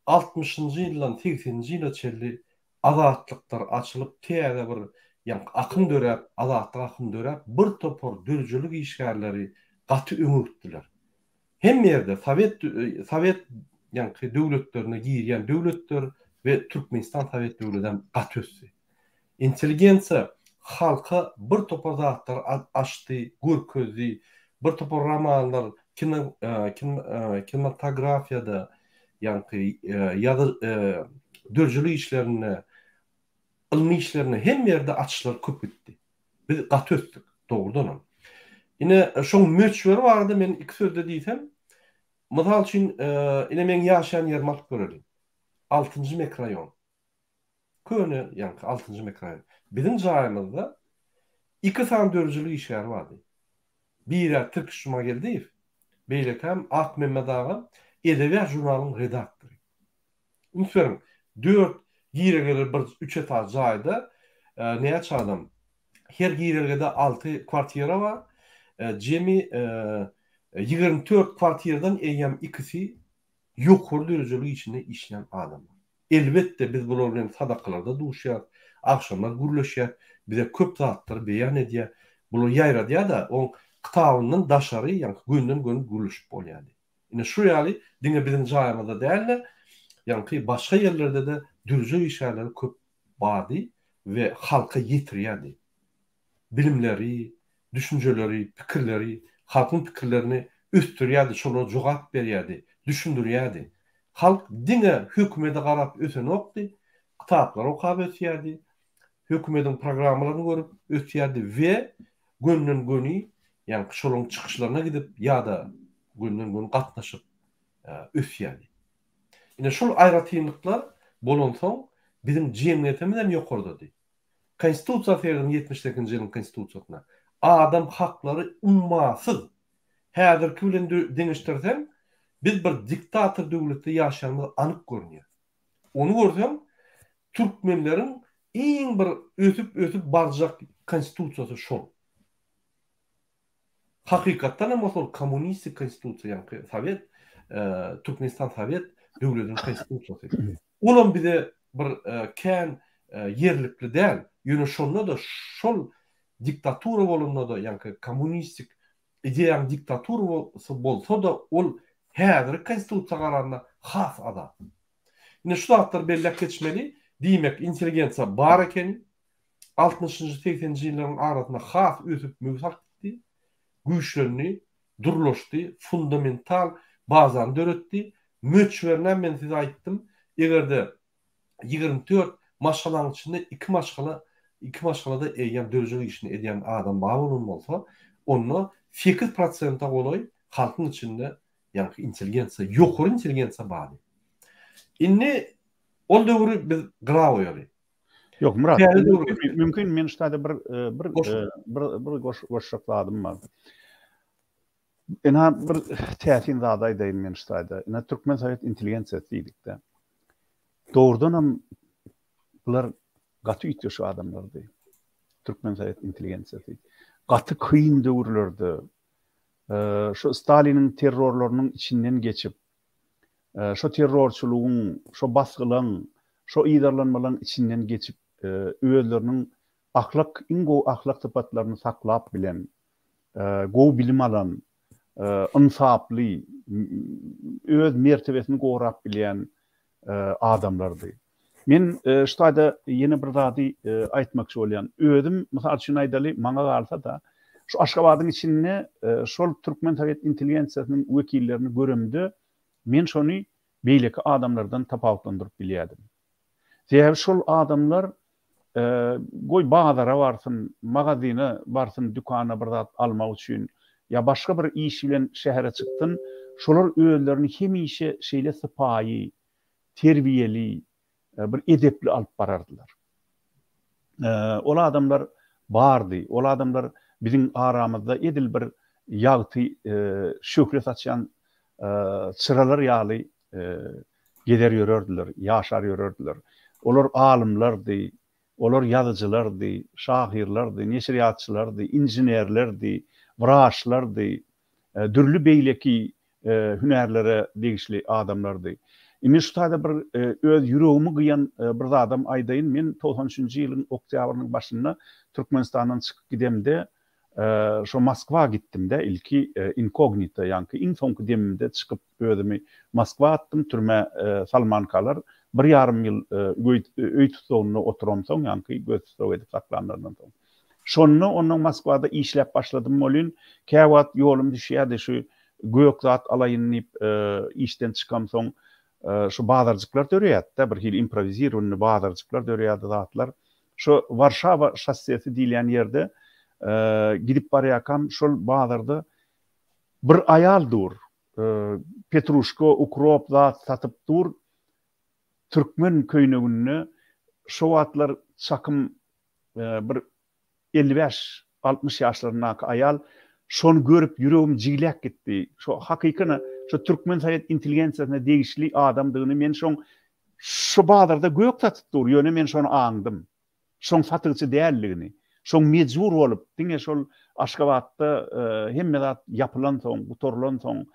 altmyşynjy ýyldan segseninji ýyla çenli azatlyklar açylyp, täze bir ýaňky akym döräp, azatlyk akymy döräp, bir topar dörüjilik işgärleri gaty öňe gitdiler. Hemme ýerde sowet sowet ýaňky döwletlerine girýän döwletler we Türkmenistan sowet döwledem gaty ösdi. Intelligensiýa halka bir topar zatlary açdy, görkezdi, bir topar romanlar, kino kinematografiýada ýaňky ýazy dörüjilik işlerinde, ylmy işlerinde hemme ýerde açyşlar köp gitdi. Biz gaty ösdük, dogrudanam. Ine, şoň möçberi barada men iki sözde diýsem, mysal üçin, ine meň ýaşaýan ýerimi alyp göreliň. Altynjy mikroraýon. Köne, ýaňky altynjy mikroraýon. Biziň jaýymyzda iki sany döredijilik işgäri bardy. Biri Tirkiş Jumageldiýew, beýlekäm Akmämmet aga Edebiýat žurnalynyň redaktory. Üns beriň, dört girelgeli bir üç etaž jaýda näçe adam? Her girelgede alty kwartira bar. Jemi 24 kwartiradan eýýäm ikisi ýokary derejeli işinde işleýän adamlar. Elbetde, biz bular bilen sadakalarda duşýarys, agşamlar gürleşýäris, bize köp zatlary beýan edýär. Bular ýaýradýar-da, oň kitabyndan daşary, ýagny gönden-göni gürleşip bolýardy. Ine şu ýaly diňe biziň jaýymyzda däl-de, ýaňky başga ýerlerde-de dürje işgärleri köp bardy we halka ýetirýärdi. Bilimleri, düşünjeleri, pikirleri, halkyň pikirlerini ösdürýärdi, şolara jogap berýärdi, düşündirýärdi. Halk diňe hökümete garap ösenokdy, kitaplary okap ösýärdi, hökümetiň programmalaryny görüp ösýärdi we gönden-göni ýaňky şolaryň çykyşlaryna gidip ýa-da gönden-göni gatnaşyp ösýärdi. Ine şul aýratynlyklar bolansoň biziň jemgyýetimiz hem ýokardady. Konstitusiýa serediň 78-nji ýylyň konstitusiýasyna. Adam haklary ummasyz. Häzirki bilen deňeşdirseň biz bir diktator döwletde ýaşaýanymyz anyk görünýär. Ony görseň türkmenleriň iň bir ösüp-ösüp barjak konstitusiýasy şol. Hakykatdan hem bolsa ol kommunistik konstitusiýa, ýaňky sowet, Türkmenistan sowet döwletiniň konstitusiýasy. Olam bize bir kän ýerlikli däl. Ýöne şonda-da şol diktatura bolanda-da, ýaňky kommunistik ideýaň diktaturasy bolsa-da, ol häzirki konstitusiýa garanda has azat. Ine şu zatlary belläp geçmeli. Diýmek, intelligensiýa bar ekeni. Altmyşynjy, segseninji ýyllaryň arasynda has ösüp möwç alyp gitdi, güýçlendi, durlaşdy, fundamental bazany döretdi. Möçberinem men size aýtdym, eger-de 24 maşgalaň içinde iki maşgala, iki maşgalada eýýäm döredijilik işini edýän adam bar bolan bolsa, onda sekiz prosente golaý halkyň içinde ýaňky intelligensiýa, ýokary intelligensiýa bardy. Indi ol döwri biz gyra goýaly. Ýok, Myrat, mümkin men şu taýda bir bir bir bir goşjak zadym bar. Ina bir täsin zady aýdaýyn men şu taýda. Ina türkmen sowet intelligensiýasy diýdik-de. Dogrudan hem bular gaty üýtgeşik adamlardy. Türkmen sowet intelligensiýasy. Gaty kyn döwürlerde şu Staliniň terrorlarynyň içinden geçip, şo terrorçylygyň, şo basgylaň, şo yzarlanmalaň içinden geçip, özleriniň ahlak, iň gowy ahlak sypatlaryny saklap bilen, gowy bilim alan, ynsaply, öz mertebesini gorap bilýän adamlardy. Men şu taýda ýene bir zady aýtmakçy bolýan. Özüm, mysal üçin aýdaly, maňa galsa-da, şu Aşgabadyň içinde şol türkmen sowet intelligensiýasynyň wekillerini göremde, men şony beýleki adamlardan tapawutlandyryp bilýärdim. Sebäbi şol adamlar. Goý bazara barsyn, magazyna barsyn, dükana bir zat almak üçin ýa başga bir iş bilen şähere çyksyn, şolar özlerini hemişe şeýle sypaýy, terbiýeli, bir edepli alyp barardylar. Ol adamlar bardy. Ol adamlar biziň aramyzda edil bir ýagty şöhle saçýan çyralar ýaly gezer ýörerdiler, ýaşar ýörerdiler. Olar alymlardy, olar ýazyjylardy, şahyrlardy, neşirýatçylardy, inženerlerdi, wraçlardy, dürli beýleki hünärlere degişli adamlardy. Indi şu taýda bir öz ýüregimi gyýan bir zadam aýdaýyn. Men 93 üçünji ýylyň oktýabrynyň başynda Türkmenistandan çykyp gidemde, şo Moskwa gitdim-de, ilki inkognito, ýaňky iň soňky demimde çykyp özümi Moskwa atdym, türmä salmankalar bir ýarym ýyl öý tussagynda oturamsoň, ýaňky göz tussag edip saklanlaryndan soň. Şonda onnoň Moskwada işläp başladym welin, käwagt ýolum düşýärdi, şu gök zat alaýyn diýip işden çykamsoň, şu bazarjyklar döreýärdi-de, bir hili improwizirowanyý bazarjyklar döreýärdi zatlar. Şu Warşawa şossesi diýilýän ýerde gidip barýarkam, şol bazarda bir aýal dur, petruşka, ukrop zat satyp dur, türkmen köýneginde, şo wagtlar çakym bir 55, 60 ýaşlaryndaky aýal, şony görüp ýüregim jigläp gitdi. Şo hakykyna şo türkmen sowet intelligensiýasyna degişli adamdygyny men şoň şu bazarda gök satyp dur, ýöne men şony aňdym. Şoň satyjy däldigini, şoň mejbur bolup, diňe şol Aşgabatda hemme zat ýapylansoň, gutarylansoň,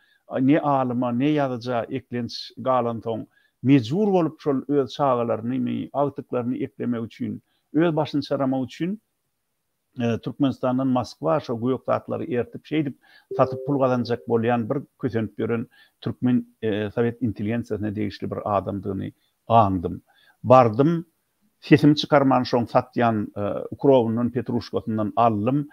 ne alyma, ne ýazyja eklenç galansoň, mejbur bolup şol öz çagalarynymy, agtyklaryny eklemek üçin, öz başyny çaramak üçin Türkmenistandan Moskwa şo gök zatlary ertip şeýdip satyp pul gazanjak bolýan bir kösenip ýören türkmen sowet intelligensiýasyna degişli bir adamdygyny aňdym. Bardym, sesimi çykarman şoň satýan ukrobyndan, petruşkasyndan aldym.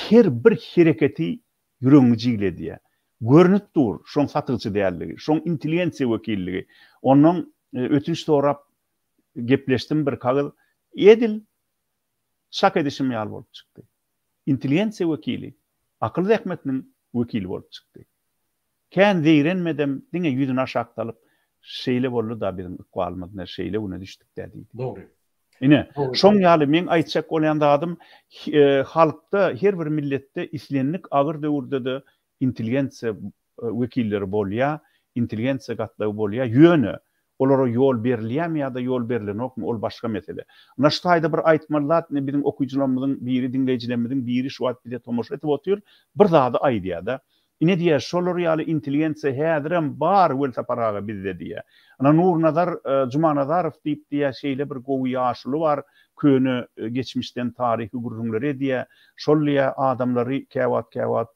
Her bir hereketi ýüregiňi jigledýär. Görnüp dur, şoň satyjy däldigi, şoň intelligensiýa wekilligi. Ondan ötünç sorap gepleşdim bir kagyz. Edil çak edişim ýaly bolup çykdy. Intelligensiýa wekili, akyl zähmetiniň wekili bolup çykdy. Kän zeýrenmedem, diňe ýüzüni aşak salyp, Şeýle boldy-da biziň ykbalymyz, ine, şeýle güne düşdük-dä diýdi. Dogry. Ine, şoň ýaly meň aýtjak bolýan zadym, halkda, her bir milletde islendik agyr döwürde-de intelligensiýa wekilleri bolýar, intelligensiýa gatlagy bolýar, ýöne olara ýol berilýärmi ýa-da ýol berilenokmy, ol başga mesele. Ynha şu taýda bir aýtmaly zat, ine biziň okyjylarymyzyň biri, diňleýjilerimiziň biri şu wagt bize tomaşa edip otyr, bir zady aýdýar-da. Ine diýýär, şolar ýaly intelligensiýa häzirem bar Welsapar aga bizde diýýär. Ynha Nurnazar Jumanazarow diýip diýýär, şeýle bir gowy ýaşuly bar, köne geçmişden taryhy gürrüňleri edýär. Şol diýýär adamlary käwagt-käwagt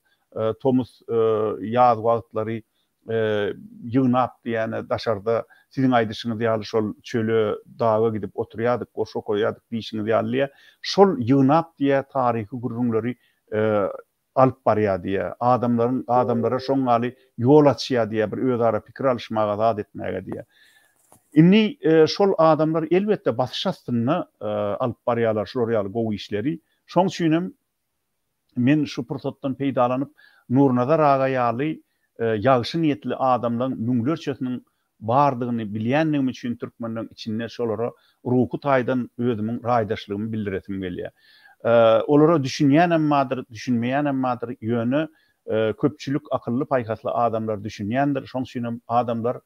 tomus ýaz wagtlary ýygnap diýýäne daşarda siziň aýdyşyňyz ýaly şol çöle, daga gidip oturýardyk, goşgy okaýardyk diýşiňiz ýaly diýýär. Şol ýygnap diýýär taryhy gürrüňleri alyp barýar diýýär. Adamlaryň adamlara şoň ýaly ýol açýar diýýär, bir özara pikir alyşmaga, zat etmäge diýýär. Indi şol adamlar elbetde basyş astynda alyp barýarlar şular ýaly gowy işleri. Şoň üçinem men şu pursatdan peýdalanyp Nurnazar aga ýaly ýagşy niýetli adamlaň müňlerçesiniň bardygyny bilýändigim üçin türkmenleň içinde şolara ruhy taýdan özümiň raýdaşlygymy bildiresim gelýär. Olara düşünýänem bardyr, düşünmeýänem bardyr, ýöne köpçülik akylly-paýhasly adamlar düşünýändir. Şoň üçinem adamlar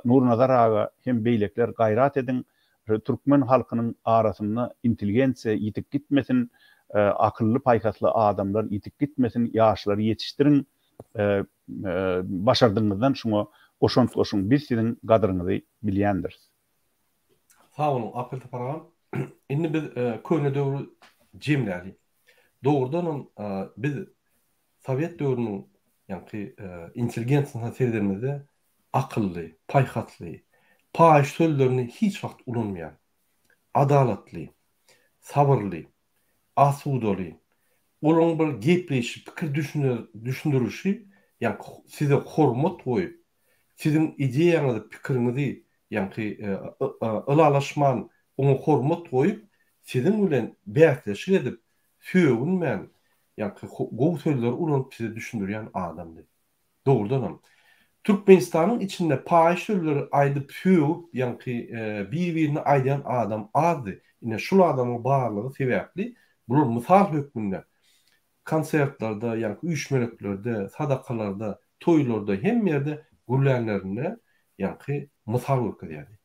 Nurnazar aga hem beýlekiler gaýrat ediň, türkmen halkynyň arasynda intelligensiýa ýitip gitmesin, akylly-paýhasly adamlar ýitip gitmesin, ýaşlary ýetişdiriň, Başardygyňyzdan şuňa goşant goşuň. Biz siziň gadyryňyzy bilýändiris. Sag boluň Akylsapar agam. Indi biz köne döwri jemläli. Dogrudanam biz sowet döwrüniň ýaňky intelligensiýasyna seredenimizde akylly, paýhasly, paýyş sözlerini hiç wagt ulanmaýan, adalatly, sabyrly, asudaly, olaryň bir gepleýşi, pikir düşündirişi, ýaňky size hormat goýup, siziň ideýaňyzy, pikiriňizi, ýaňky ylalaşman, Oňa hormat goýup, siziň bilen bäsleşik edip, sögünmän, ýaňky gowy sözleri ulanyp size düşündirýän adamdy. Dogrudanam, Türkmenistanyň içinde paýyş sözleri aýdyp, sögüp, ýaňky bir-birine aýdýan adam azdy. Ine, şul adamyň barlygy sebäpli bular mysal hökmünde konsertlerde, ýaňky üýşmeleklerde, sadakalarda, toýlarda, hemme ýerde gürlänlerinde ýaňky mysal görkezýärdi.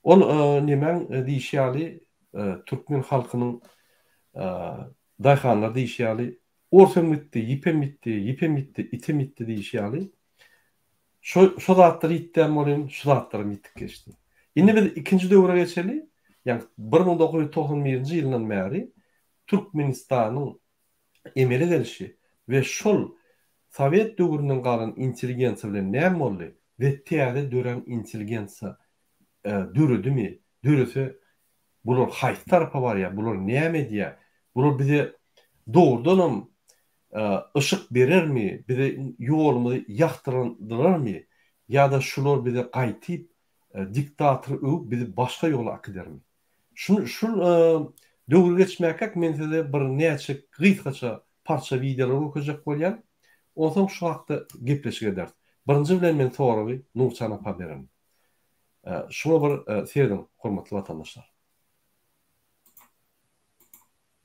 Ol nemäň diýşi ýaly, türkmen halkynyň daýhanlar diýşi ýaly, Orsam gitdi, ýipem ýitdi, ýipem ýitdi, item ýitdi diýşi ýaly, şo şo zatlar ýitdäm welin, şu zatlaram ýitip geçdi. Indi biz ikinji döwre geçeli, ýagny 1991-nji ýyldan bäri Türkmenistanyň emele gelşi we şol sowet döwründen galan intelligensiýa bilen näme boldy we täze dörän intelligensiýa döredimi, dörese bular haýsy tarapa barýar, bular näme edýär, bular bize dogrudanam yşyk berermi, bize ýolumyzy ýagtylandyrarmy ýa-da şular bize gaýtyp diktatory öwüp bizi başga ýola akidermi? Şul şul döwri geçmäkäk men size bir näçe gysgaça parça wideolar görkezjek bolýan. Onsoň şu hakda gepleşik ederis. Birinji bilen men soragy Nurçan apa bererin. Şuňa bir serediň hormatly watandaşlar.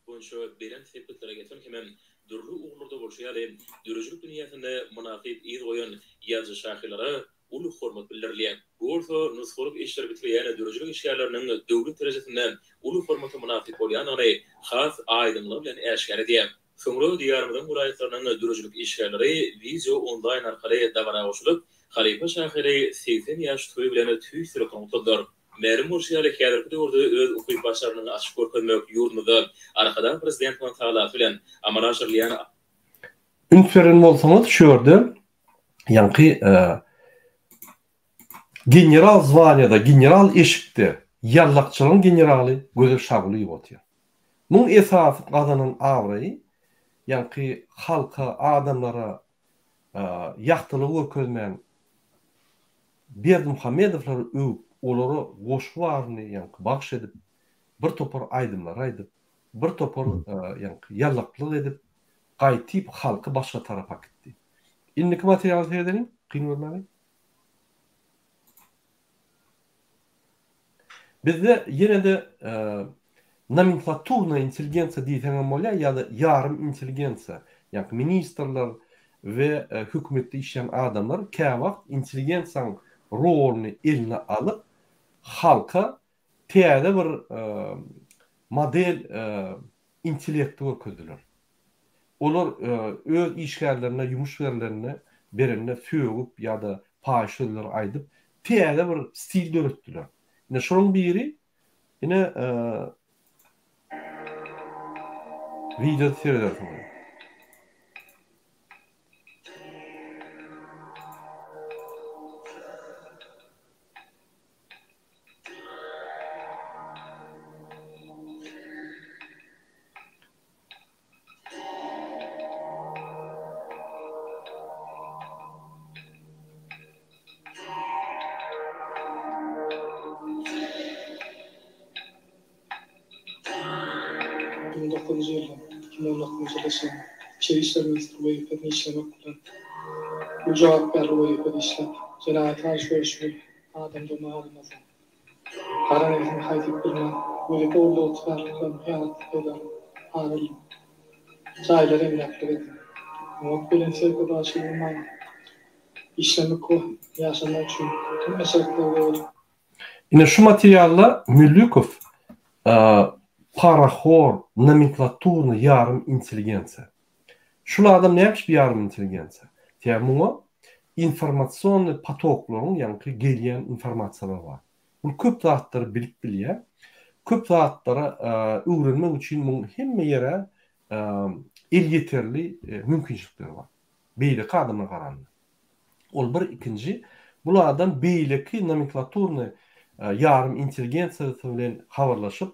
Boýunça belent sepgitlere ýeten hemem dürli ugurlarda bolşy ýaly, döredijilik dünýäsinde mynasyp yz goýan ýazyjy-şahyrlara uly hormat bildirilýär. Bu bolsa nusgalyk işleri bitirýän döredijilik işgärleriniň döwlet derejesinde uly hormata mynasyp bolýandygyny has aýdyňlygy bilen äşgär edýär. Soňra Diýarymyzyň welaýatlarynyň döredijilik işgärleri wideo onlaýn arkaly dabara goşulyp, halypa şahyry 80 ýaş toýy bilen tüýs ýürekden gutladylar. Mälim bolşy ýaly, häzirki döwürde öz ukyp-başarnygyňy açyp görkezmek ýurdumyzda Arkadag Prezidentimiziň tagallasy bilen amala aşyrylýan Üns beren bolsaňyz şu ýerde ýaňky general zwaniýada, general eşikde ýallakçylaryň generaly Gözel Şagulyýewa otyr. Muň esasy gazanan abraýy ýaňky halka, adamlara ýagtylygy görkezmän Berdimuhamedowlary öwüp, olara goşgy baryny ýaňky bagyş edip, bir topar aýdymlar aýdyp, bir topar ýaňky ýallaklyk edip, gaýtyp halky başga tarapa akitdi. Indiki materiala seredeliň, kyn görmäli. Bizde ýene-de nomenklaturnaýa intelligensiýa diýseňem bolýar ýa-da ýarym intelligensiýa, ýagny ministrler we hökümetde işleýän adamlar käwagt intelligensiýanyň roluny eline alyp, halka täze bir model intellekti görkezdiler. Olar öz işgärlerine ýumuş berlende, berende sögüp ýa-da paýyş sözler aýdyp, täze bir stil döretdiler. Ine şolaryň biri, ine wideoda seredersiňiz. Dokuzynjy ýyldan 2019-njy ýyla çenli Içeri işler ministri wezipesinde işlemek bilen, uly jogapkärli wezipede işläp, jenaýata garşy göreşmeli adamdygyna garamazdan, Gara nebsini haýdyp bilmän, wezipe gullugy ygtybarlyklaryny hyýanatly peýdalanyp, ar aldym. Jaýlary emläkli gezdim. Oňat belent serkerdebaşylygyň maňa işlemek we ýaşamak üçin hemme şertleri döredip, Ine şu materialda Mülükow parahor, nomenklaturny ýarym intelligensiýa. Şul adam näme üçin ýarym intelligensiýa? Sebäbi muňa informasionnyý potoklaryň ýaňky gelýän informasiýalary bar. Bul köp zatlary bilip bilýär. Köp zatlara öwrenmek üçin muň hemme ýere elýeterli mümkinçilikleri bar. Beýleki adama garanda. Ol bir, ikinji, bul adam beýleki nomenklaturnyý ýarym intelligensiýasy bilen habarlaşyp,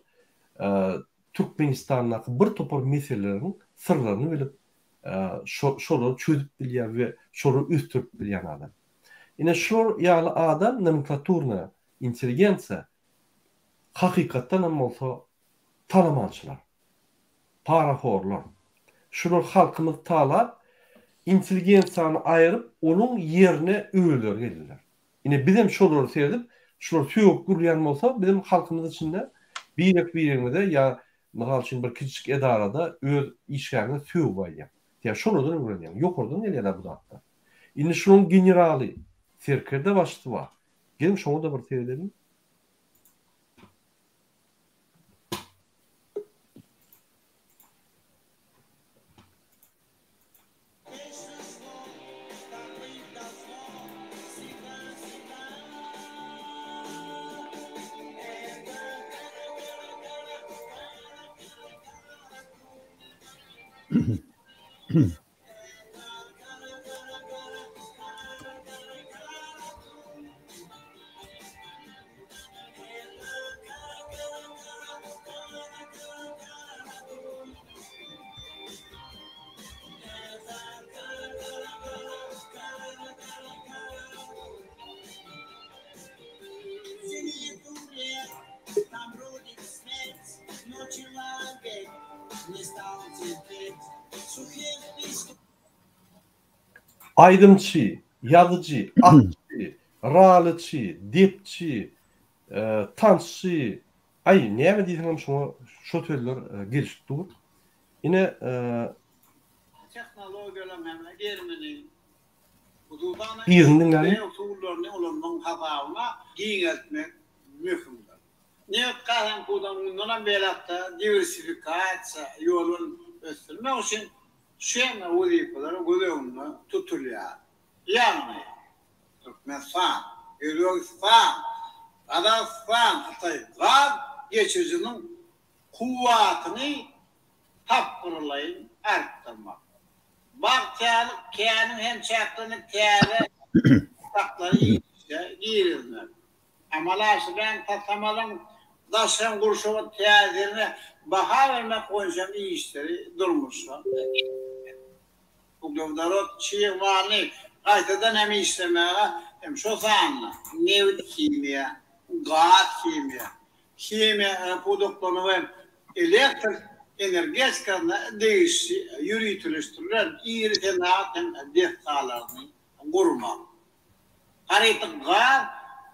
Türkmenistandaky bir topar meseleleriň syrlaryny bilip, şolary çözüp bilýän we şolary ösdürip bilýän adam. Ine şular ýaly adam nomenklaturnaýa intelligensiýa. Hakykatdan hem bolsa talamançylar. Parahorlar. Şular halkymyzy talap, intelligensiýany aýryp, onuň ýerine özleri geldiler. Ine bizem şolary seredip, şular sögüp gürleýän bolsa, bizem halkymyz içinde birek-biregimize ýa mysal üçin bir kiçijik edarada öz işgäriňe sögüp aýdýaň. Sen şolardan öwrenýäň. Ýokardan gelýär-dä bu zatlar. Indi şunuň generaly, serkerde başysy bar. Geliň şoňa-da bir seredeliň. Aýdymçy, ýazyjy, atçy, ralyçy, depçi, tansçy, aý, näme diýseňem şoňa şo sözler gelşip dur. Ine, Tehnologiýalaryň hem gerimini, hususan-da, Yzyny diňläliň. usullaryny ulanmagyň hasabyna giňeltmek möhümdir. Nebit-gaz hem pudagyny mundan hem beýläk-de diwersifikasiýa ýoly bilen ösdürmek üçin şu hem wezipeler göz öňünde tutulýar. Ýagny, Türkmenistan, Özbegistan, Gazagystan, Hytaý gaz geçirijiniň kuwwatyny tapgyrlaýyn artdyrmak. Bagtyýarlyk käniň hem çäklerinde täze ýataklary işe girizmek. Amala aşyrylýan taslamalaryň daşky gurşawa täsirine baha bermek boýunça işleri durmuşa geçirmek. Uglewodorod çig malyny gaýtadan hem işlemäge hem şol sanda nebit-himiýa, gaz-himiýa, himiýa pudaklaryna we elektrik energetikasyna degişli ýöriteleşdirilen iri senagat hem desgalaryny gurmak. Harytlyk gaz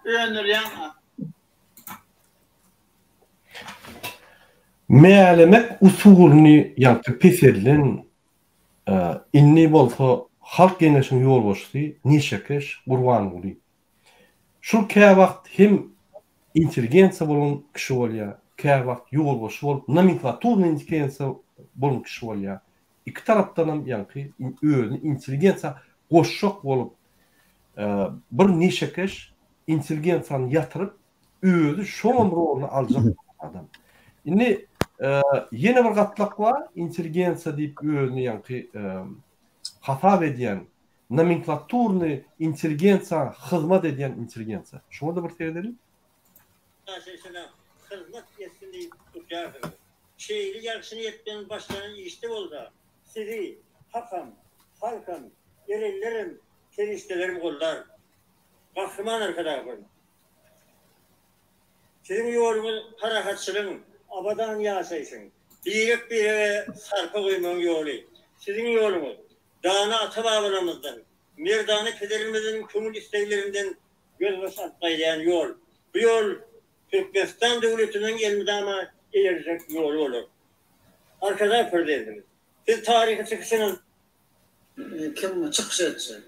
öndürýän. Mälemek usulyny ýaňky peselden indi bolsa Halk Geňeşiniň ýolbaşçysy neşekeş Gurbanguly. Şul käwagt hem intelligensiýa bolan kişi bolýar, käwagt ýolbaşçy bolup nomenklaturnyý intelligensiýa bolan kişi bolýar. Iki tarapdanam ýaňky özüni intelligensiýa goşjak bolup bir neşekeş intelligensiýany ýatyryp özi şoňam roluny aljak adam. Indi ýene bir gatlak bar, intelligensiýa diýip özüni ýaňky hasap edýän nomenklaturnyý intelligensiýa hyzmat edýän intelligensiýa. Şoňa-da bir seredeliň. Ýaşaýşyna hyzmat etsin diýip tutýarsyňyz. Şeýle ýagşy niýet bilen başlanan işde bolsa, sizi Hakam, halkam, erenlerem, perişdelerem goldar. Gahryman Arkadagymyz! Siziň ýoluňyz parahatçylygyň, abadan ýaşaýşyň, birek-birege sarpa goýmagyň ýoly. Siziň ýoluňyz dana ata-babalarymyzdan, merdana pederimiziň köňül isleglerinden gözbaş alyp gaýdýan ýol. Bu ýol Türkmenistan döwletiniň elmydama eýerjek ýoly bolar. Arkadag Prezidentimiz, siz taryhy çykyşyňyz. Kim çykyş etjek?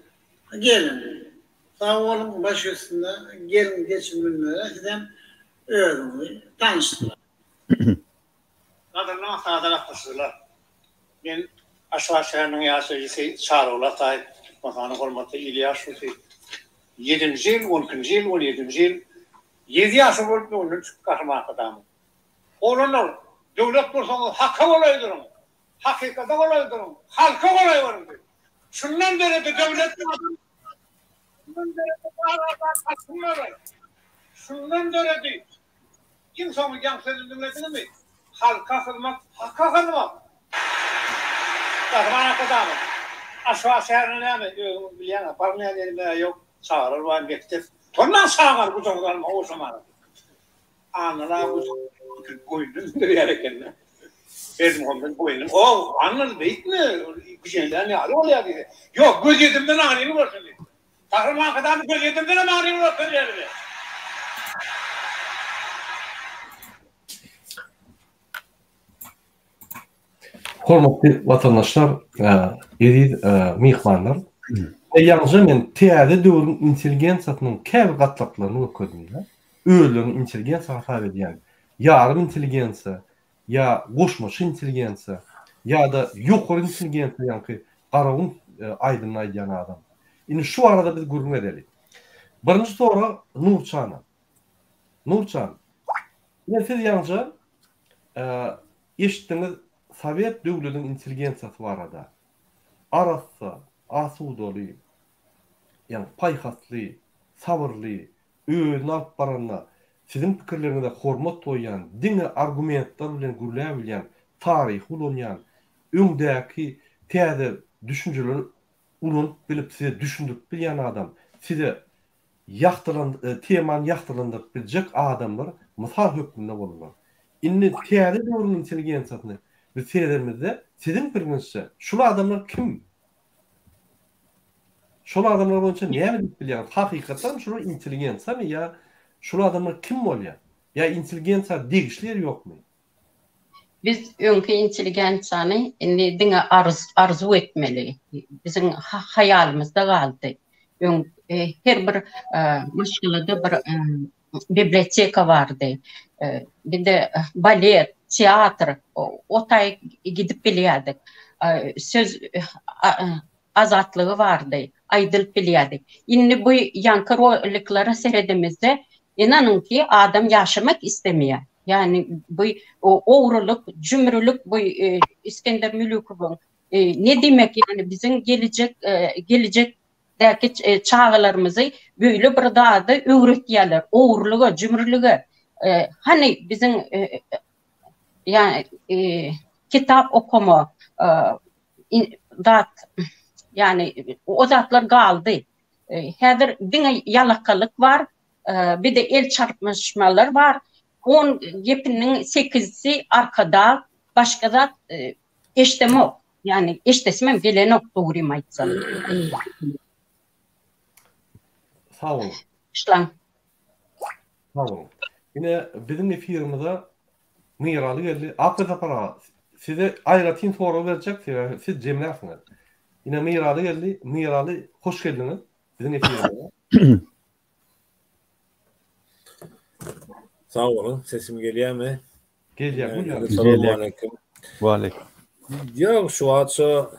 Geliň. Sag boluň, baş üstüne. Geliň, geçiň münbere, sizem özüňizi tanyşdyraýyň. Gadyrly maslahata gatnaşyjylar! Men Aşgabat şäheriniň ýaşaýjysy Çarygul Ataýew, Türkmenistanyň hormatly il ýaşulusy. Ýedinji ýyl, on ikinji ýyl, on ýedinji ýyl ýedi ýaşuly bolup öňünden çykyp Gahryman Arkadagymyz. Oglanlar, döwlet gursaňyz haka golaý duruň, hakykata golaý duruň, halka golaý boluň diýdi. Şundan döredi döwlet. Şundan döredi bar azat halkyň bolar. Şundan döredi Iň soňky ýaňky sözüni diňlediňizmi? Halka hyzmat, haka hyzmat! Gahryman Arkadagymyz, Aşgabat şäherinde näme, özüňiz bilýäňiz, barmaýan ýerim-ä ýok, çagalar bar, mekdep. Utanmaň çagalary gujagyňyza almaga, ogşamaga. Annaly aga boýnuna mündirýär eken-de. Berdimuhamet boýnuna, O, Annaly beýtme, güjenlän ýaly bolýar diýse, Ýok, gözýetimden aňryny görsün diýipdir. Gahryman Arkadagymyz gözýetimdenem aňryny görkezýär bize. Hormatly watandaşlar, eziz myhmanlar! Ýaňyja men täze döwrüň intelligensiýasynyň käbir gatlaklaryny görkezdim-de. Özlerini intelligensiýa hasap edýän, ýarym intelligensiýa ýa goşmaça intelligensiýa ýa-da ýokary intelligensiýa ýaňky Garagum aýdymyny aýdýan adam. Indi şu barada biz gürrüň edeli. Birinji sorag Nurçana. Nurçan, ine siz ýaňyja Eşitdiňiz sowet döwlediň intelligensiýasy barada. Arassa, asudaly, ýagny paýhasly, sabyrly, özüni alyp baranda siziň pikirleriňize hormat goýýan, diňe argumentler bilen gürläbilýän, taryhy ulanýan, öňdäki täze düşünjeleri ulanyp bilip size düşündirip bilýän adam, size ýagtylan temany ýagtylandyryp biljek adamlar mysal hökmünde boldular. Indi täze döwrüň intelligensiýasyny biz seredenimizde siziň pikiriňizçe şul adamlar kim? Şol adamlar boýunça näme diýip bilýäňiz? Hakykatdanam şular intelligensiýamy ýa şul adamlar kim bolýar? Ýa intelligensiýa degişli ýeri ýokmy? Biz öňki intelligensiýany indi diňe arzuw etmeli. Biziň haýalymyzda galdy. Öň her bir maşgalada bir biblioteka bardy. Bizde balet, teatr, o taý gidip bilýärdik. Söz azatlygy bardy, aýdylyp bilýärdi. Indi bu ýaňky roliklere seredemizde, ynanyň ki, adam ýaşamak islemeýär. Ýagny bu ogrulyk, jümrülik bu Isgender Mülükowyň ne diýmek ýagny biziň gelejek gelejekdäki çagalarymyzy böyle bir zada öwretýärler, ogrulyga, jümrülige. Hany biziň ýagny kitap okama zat ýagny o zatlar galdy. Häzir diňe ýalakalyk bar, bir-de el çarpyşmalar bar. On gepiniň sekizisi Arkadag, başga zat eşdemok. Ýagny eşdesimem gelenok dogrymy aýtsam. Sag boluň. Şlaň. Sag boluň. Ine biziň efirimize Myraly geldi. Akyl Sapar aga, size aýratyn sorag berjek, sebäbi siz jemlärsiňiz. Ine Myraly geldi. Myraly hoş geldiňiz biziň efirimize. Sag boluň, sesim gelýärmi? Gelýär, gülýär. Salam Waleýkim. Ýok, şu wagt şu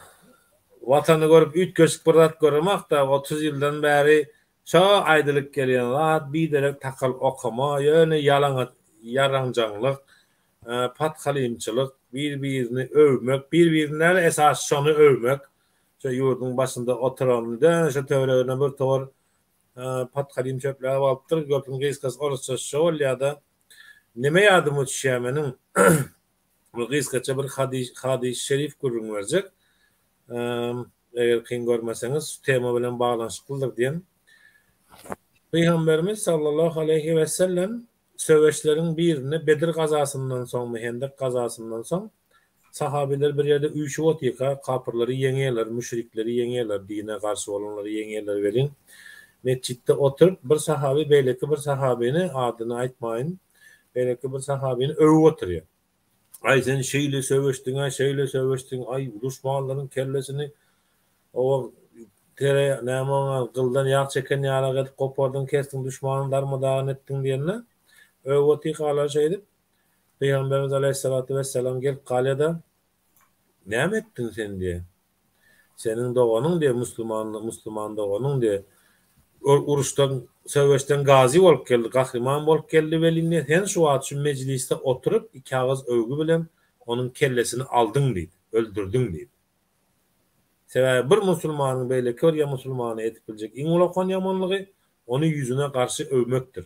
Watany görüp üýtgeşik bir zat göremakda, 30 ýyldan bäri şo aýdylyp gelýän zat, biderek takal okama, ýöne ýalaňaç ýaraňjaňlyk, pathalymçylyk, bir-birini öwmek, bir-birini däl, esasy şony öwmek, şo ýurduň başynda oturanyny däl, şo töweregine bir towar pathalym çöpläp alypdyr, gepiň gysgasy orusça şo bolýa-da. Neme ýadyma düşýär meniň, bir gysgaça bir hadys-şerif şerif gürrüň berjek. Eger kyn görmeseňiz, şu tema bilen baglanyşyklydyr diýen. Pygamberimiz sallallahu aleýhi wesellem söweşleriň birinde Bedir gazasyndan soňmy, Hendek gazasyndan soň sahabeler bir ýerde üýşüp otyrka, kapyrlary ýeňýärler, müşrikleri ýeňýärler, dine garşy bolanlary ýeňýärler welin, metjitde oturyp bir sahaby beýleki bir sahabyny, adyny aýtmaýyn, beýleki bir sahabyny öwüp oturýar. Aý sen şeýle söweşdiň-ä, şeýle söweşdiň, aý duşmanlaryň kellesini oba tere näme oňa gyldan ýag çeken ýalak edip gopardyň, kesdiň, duşmany darma-dagyn etdiň diýende, öwüp otyrkalar şeýdip, Pygamberimiz aleýhissalatu wessalam gelip galýar-da, Näme etdiň sen diýýär. Seniň doganyň diýýär, musliman, musliman doganyň diýýär. Ol uruşdan, söweşden gazy bolup geldi, gahryman bolup geldi welin diýýär, sen şu wagt şu mejlisde oturyp, iki agyz öwgi bilen onuň kellesini aldyň diýdi, öldürdiň diýdi. Sebäbi bir musulmanyň beýleki bir musulmana edip biljek iň ulakan ýamanlygy, ony ýüzüne garşy öwmekdir.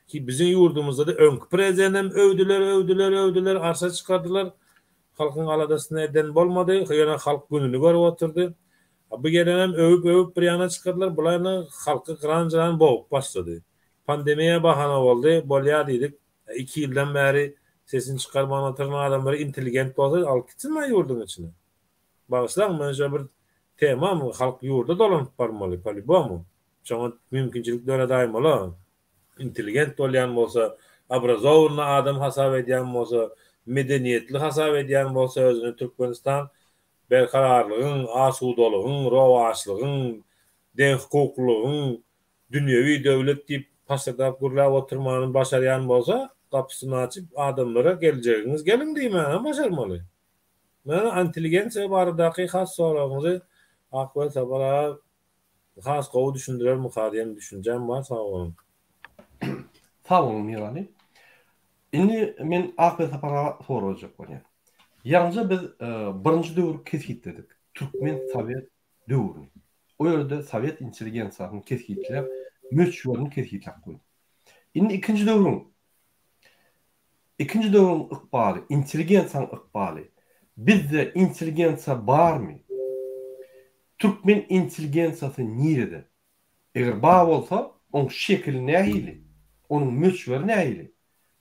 Ki biziň ýurdumyzda-da öňki prezidentem öwdüler, öwdüler, öwdüler, arşa çykardylar. Halkyň aladasyny eden bolmady. Ýöne halk gününi görüp oturdy. A bu gelenem öwüp-öwüp bir ýana çykardylar. Bular indi halky gyran-jyran bogup başlady. Pandemiýa bahana boldy, bolýar diýdik. Iki ýyldan bäri sesini çykarman oturan adamlar intelligent bolsa alyp gitsinler ýurduň içine. Bagyşlaň men şo bir temam halk ýurda dolanyp barmaly po-lýubomu. Şoňa mümkinçilik döredaýmaly. Intelligent bolýan bolsa, obrazowanyý adam hasap edýän bolsa, medeniýetli hasap edýän bolsa özüni Türkmenistan berkararlygyň, asudalygyň, rowaçlygyň, deňhukuklylygyň dünýewi döwlet diýip pasyrdap gürläp oturmany başarýan bolsa, gapysyny açyp adamlara geljegiňiz geliň diýmänem başarmaly. Meniň intelligensiýa baradaky has soragyňyzy Akbel Sapar aga has gowy düşündirermika diýen düşünjäm bar sag boluň. Sag boluň Mirali. Indi men Akbel Sapar aga sorajak bolýan. Ýaňyja biz birinji döwri kesgitledik. Türkmen sowet döwrüni. O ýerde sowet intelligensiýasyny kesgitläp, möçberini kesgitläp goýduk. Indi ikinji döwrüň Ikinji döwrüň ykbaly, intelligensiýanyň ykbaly. Bizde intelligensiýa barmy? Türkmen intelligensiýasy nirede? Eger bar bolsa, oň şekili nähili? Onuň möçberi nähili?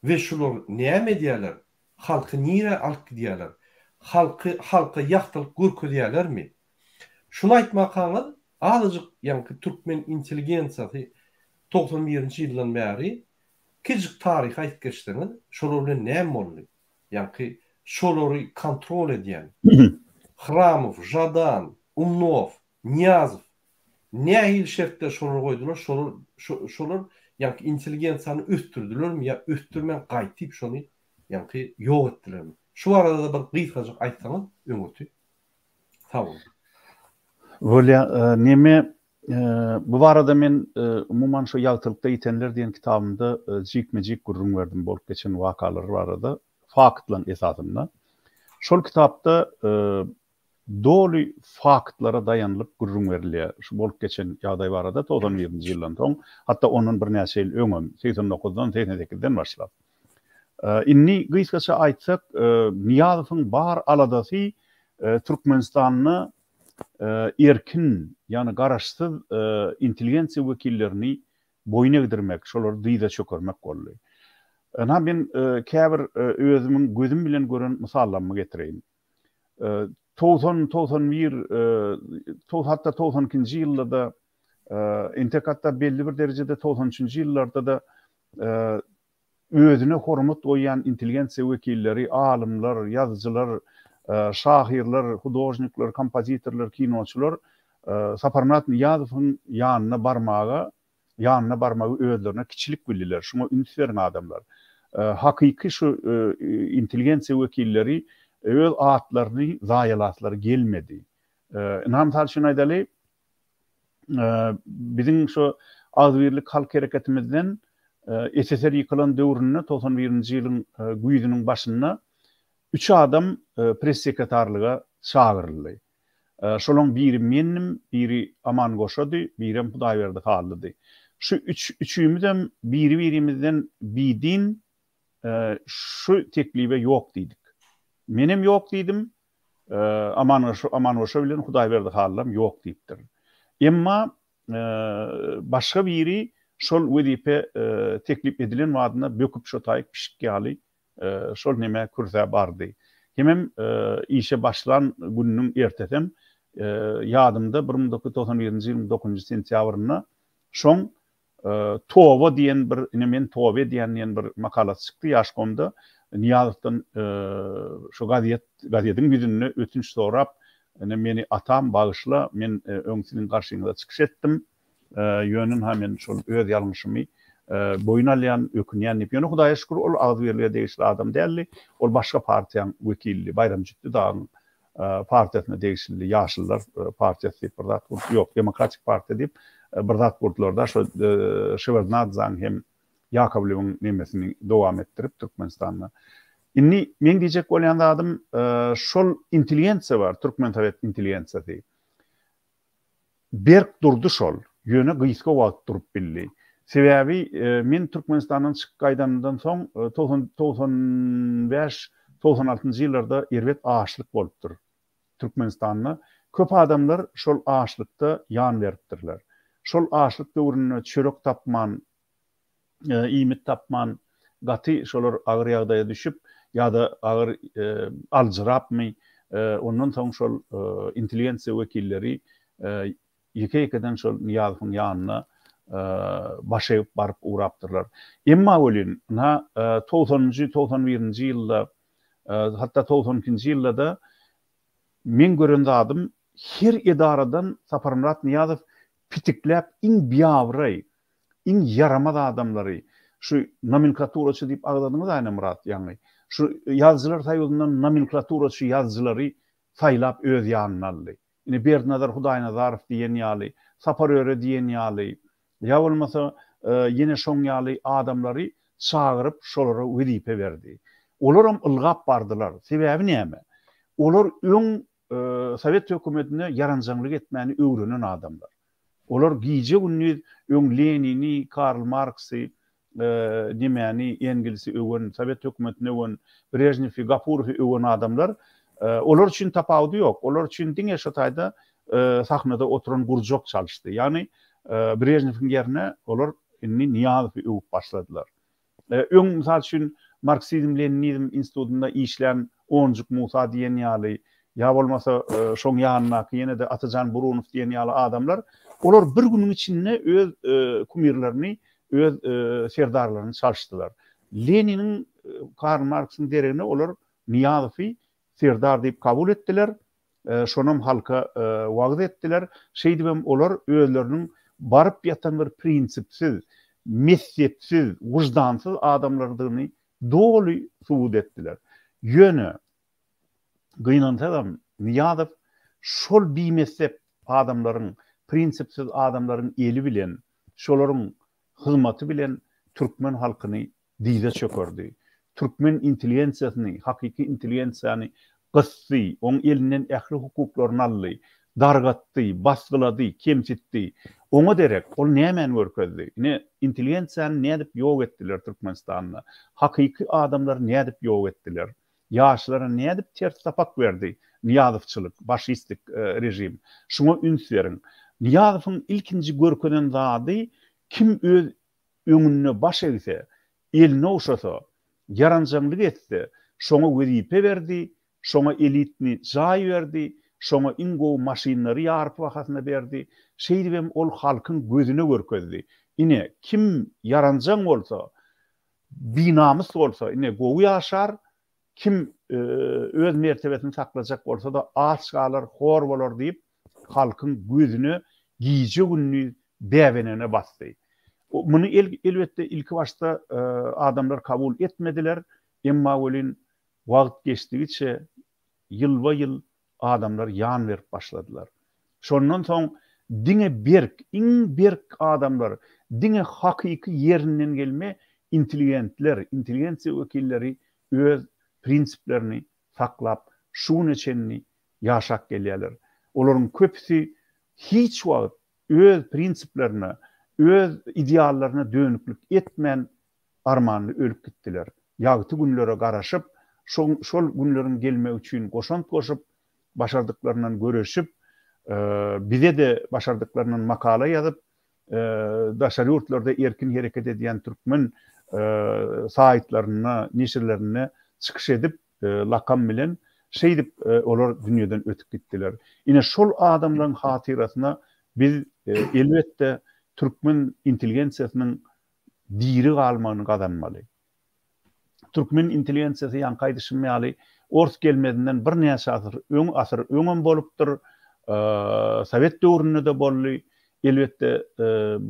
We şular näme edýärler? Halky nirä alyp gidýärler? Halky halka ýagtylyk görkezýärlermi? Şuny aýtmakaňyz, azajyk ýaňky türkmen intelligensiýasy 91-nji ýyldan bäri Kiçijik taryhy aýdyp geçseňiz, şolar bilen näme boldy? Ýaňky şolary kontrol edýän Hramow, Žadan, Umnow, Nyýazow nähili şertde şolary goýdular, şolar şolar ýaňky intelligensiýany ösdürdilermi ýa ösdürmän gaýtyp şony ýaňky ýok etdilermi? Şu barada-da bir gysgajyk aýtsaňyz öňürti. Sag boluň. Bolýa, neme Bu barada men umuman şu Ýagtylykda ýitenler diýen kitabymda jikme-jik gürrüň berdim bolup geçen wakalar barada faktlaryň esasynda. Şol kitapda doly faktlara daýanylyp gürrüň berilýär şu bolup geçen ýagdaý barada 91-nji ýyldan soň, hatda ondan birnäçe ýyl öňem, 89-dan, 88-den başlap. Indi gysgaça aýtsak, Nyýazowyň bar aladasy Türkmenistanda erkin, ýagny garaşsyz intelligensiýa wekillerini boýun egdirmek, şolary dyza çökermek boldy. Ynha, men käbir özümiň gözüm bilen gören mysallarymy getireýin. 90, 91, hatda 92-nji ýylda-da, entek hatda belli bir derejede 93-nji ýyllarda-da Özüne hormat goýýan intelligensiýa wekilleri, alymlar, ýazyjylar, şahyrlar, hudožnikler, kompozitorlar, kinoçylar Saparmyrat Nyýazowyň ýanyna barmaga, ýanyna barmagy özlerine kiçilik bildiler. Şuňa üns beriň adamlar. Hakyky şu intelligensiýa wekilleri öz atlaryny zaýalaslary gelmedi. Ynha mysal üçin aýdaly, biziň şu Agzybirlik halk hereketimizden SSR ýykylan döwründe 91-nji ýylyň güýzüniň başynda üç adam press-sekretarlyga çagyryldy. Şolaň biri mendim, biri Aman Goşady, birem Hudaýberdi Hallydy. Şu üç üçümizem biri-birimizden bidin şu teklibe ýok diýdik. Menem ýok diýdim, Aman bilen Hudaýberdi Hallam ýok diýipdir. Emma başga biri şol wezipe teklip edilen badyna böküp şo taýyk pişik ýaly şol nemä kürsä bardy. Hemem işe başlan gününiň ertesem ýadymda 1991-nji ýylyň dokuzynjy sentýabrynda şoň Toba diýen bir, ine men toba edýän diýen bir makalasy çykdy Ýaşkomda. Nyýazowdan şu gazet, gazediň ýüzünde ötünç sorap, ine meni atam bagyşla, men öň siziň garşyňyza çykyş etdim. Ýöne ynha men şol öz ýalňyşymy boýun alýan, ökünýän diýip. Ýöne Hudaýa şükür ol agzybirlige degişli adam däldi. Ol başga partiýaň wekilidi, Baýram Jütdi dagyň partiýasyna degişlidi, Ýaşyllar partiýasy diýip bir zat gurdy, ýok, Demokratik partiýa diýip bir zat gurdular-da, şo Şewardnadzaň hem Ýakowlewiň nemesini dowam etdirip Türkmenistanda. Indi meň diýjek bolýan zadym, şol intelligensiýa bar, türkmen sowet intelligensiýasy. Berk durdy şol, ýöne gysga wagt durup bildi. Sebäbi men Türkmenistandan çykyp gaýdanymdan soň 90, 95, 96-njy ýyllarda erbet açlyk bolupdyr Türkmenistanda. Köp adamlar şol açlykda ýan beripdirler. Şol açlyk döwründe çörek tapman, iýmit tapman. gaty şolar agyr ýagdaýa düşüp ýa-da agyr aljyrapmy, ondan soň şol intelligensiýa wekilleri ýeke-ýekeden şol Nyýazowyň ýanyna baş egip baryp ugrapdyrlar. Emma welin, ynha, togsanynjy, 91-nji ýylda, hatda 92-nji ýylda-da meň gören zadym, her edaradan Saparmyrat Nyýazow pitikläp iň biabraý, iň ýaramaz adamlary, şu nomenklaturaçy diýip agzadyňyz Aýnamyrat ýaňy, şu Ýazyjylar soýuzyndan nomenklaturaçy ýazyjylary saýlap öz ýanyna aldy. Ine Berdinazar Hudaýnazarow diýen ýaly, Sapar Öre diýen ýaly, ýa bolmasa ýene şoň ýaly adamlary çagyryp şolara wezipe berdi. Olaram ylgap bardylar. Sebäbi näme? Olar öň sowet hökümetine ýaranjaňlyk etmäni öwrenen adamlar. Olar gije-gündiz öň Lenini, Karl Marksy, nemäni, Engelsi öwen, sowet hökümetini öwen, Brežnewi, Gapurowy öwen adamlar. Olar üçin tapawudy ýok. Olar üçin diňe şo taýda sahnada oturan gurjak çalyşdy. Ýagny Brežnewiň ýerine olar indi Nyýazowy öwüp başladylar. Öň, mysal üçin, Marksizm-leninizm institutynda işlän Onjuk Musa diýen ýaly, ýa bolmasa şoň ýanyndaky ýene-de Atajan Burunow diýen ýaly adamlar, olar bir günüň içinde öz kumirlerini, öz serdarlaryny çalyşdylar. Leniniň, Karl Marksyň deregine olar Nyýazowy serdar diýip kabul etdiler. Şonam halka wagyz etdiler. Şeýdibem olar özleriniň baryp ýatan bir prinsipsiz, messepsiz, wyždansyz adamlardygyny doly subut etdiler. Ýöne, gynansagam, Nyýazow şol bimessep adamlaryň, prinsipsiz adamlaryň eli bilen, şolaryň hyzmaty bilen türkmen halkyny dyza çökerdi. Türkmen intelligensiýasyny, hakyky intelligensiýany gysdy, oň elinden ähli hukuklaryny aldy, dargatdy, basgylady, kemsitdi. Oňa derek ol nämäni görkezdi? Ine, intelligensiýany nädip ýok etdiler Türkmenistanda? Hakyky adamlary nädip ýok etdiler? Ýaşlara nädip ters sapak berdi Nyýazowçylyk, başistik režim? Şuňa üns beriň. Nyýazowyň ilkinji görkezen zady kim öz öňünde baş egse, elini ogşasa, ýaranjaňlyk etse, şoňa wezipe berdi, şoňa elitni jaý berdi, şoňa iň gowy maşynlary ýarpy bahasyna berdi. Şeýdibem ol halkyň gözüne görkezdi. Ine, kim ýaranjaň bolsa, binamys bolsa, ine, gowy ýaşar, Kim öz mertebesini saklajak bolsa-da aç galar, hor bolar diýip, halkyň gözüne gije-gündiz bäbenegine basdy. Muny elbetde ilki başda adamlar kabul etmediler, emma welin wagt geçdigiçe ýylba-ýyl adamlar ýan berip başladylar. Şondan soň diňe berk, iň berk adamlar, diňe hakyky ýerinden gelme intelligentler, intelligensiýa wekilleri öz prinsiplerini saklap şu güne çenli ýaşap gelýärler. Olaryň köpüsi hiç wagt öz prinsiplerine, öz ideallaryna dönüklik etmän armanly ölüp gitdiler. Ýagty günlere garaşyp, şol günleriň gelmegi üçin goşant goşup, başardyklaryndan göreşip, bize-de başardyklaryndan makala ýazyp, daşary ýurtlarda erkin hereket edýän türkmen saýtlarynda, neşirlerinde çykyş edip, lakam bilen, şeýdip olar dünýeden ötüp gitdiler. Ine, şol adamlaryň hatyrasyna biz, elbetde, türkmen intelligensiýasynyň diri galmagyny gazanmaly. Türkmen intelligensiýasy ýaňky aýdyşym ýaly ors gelmezinden birnäçe asyr öň asyr öňem bolupdyr, sowet döwründe-de boldy, elbetde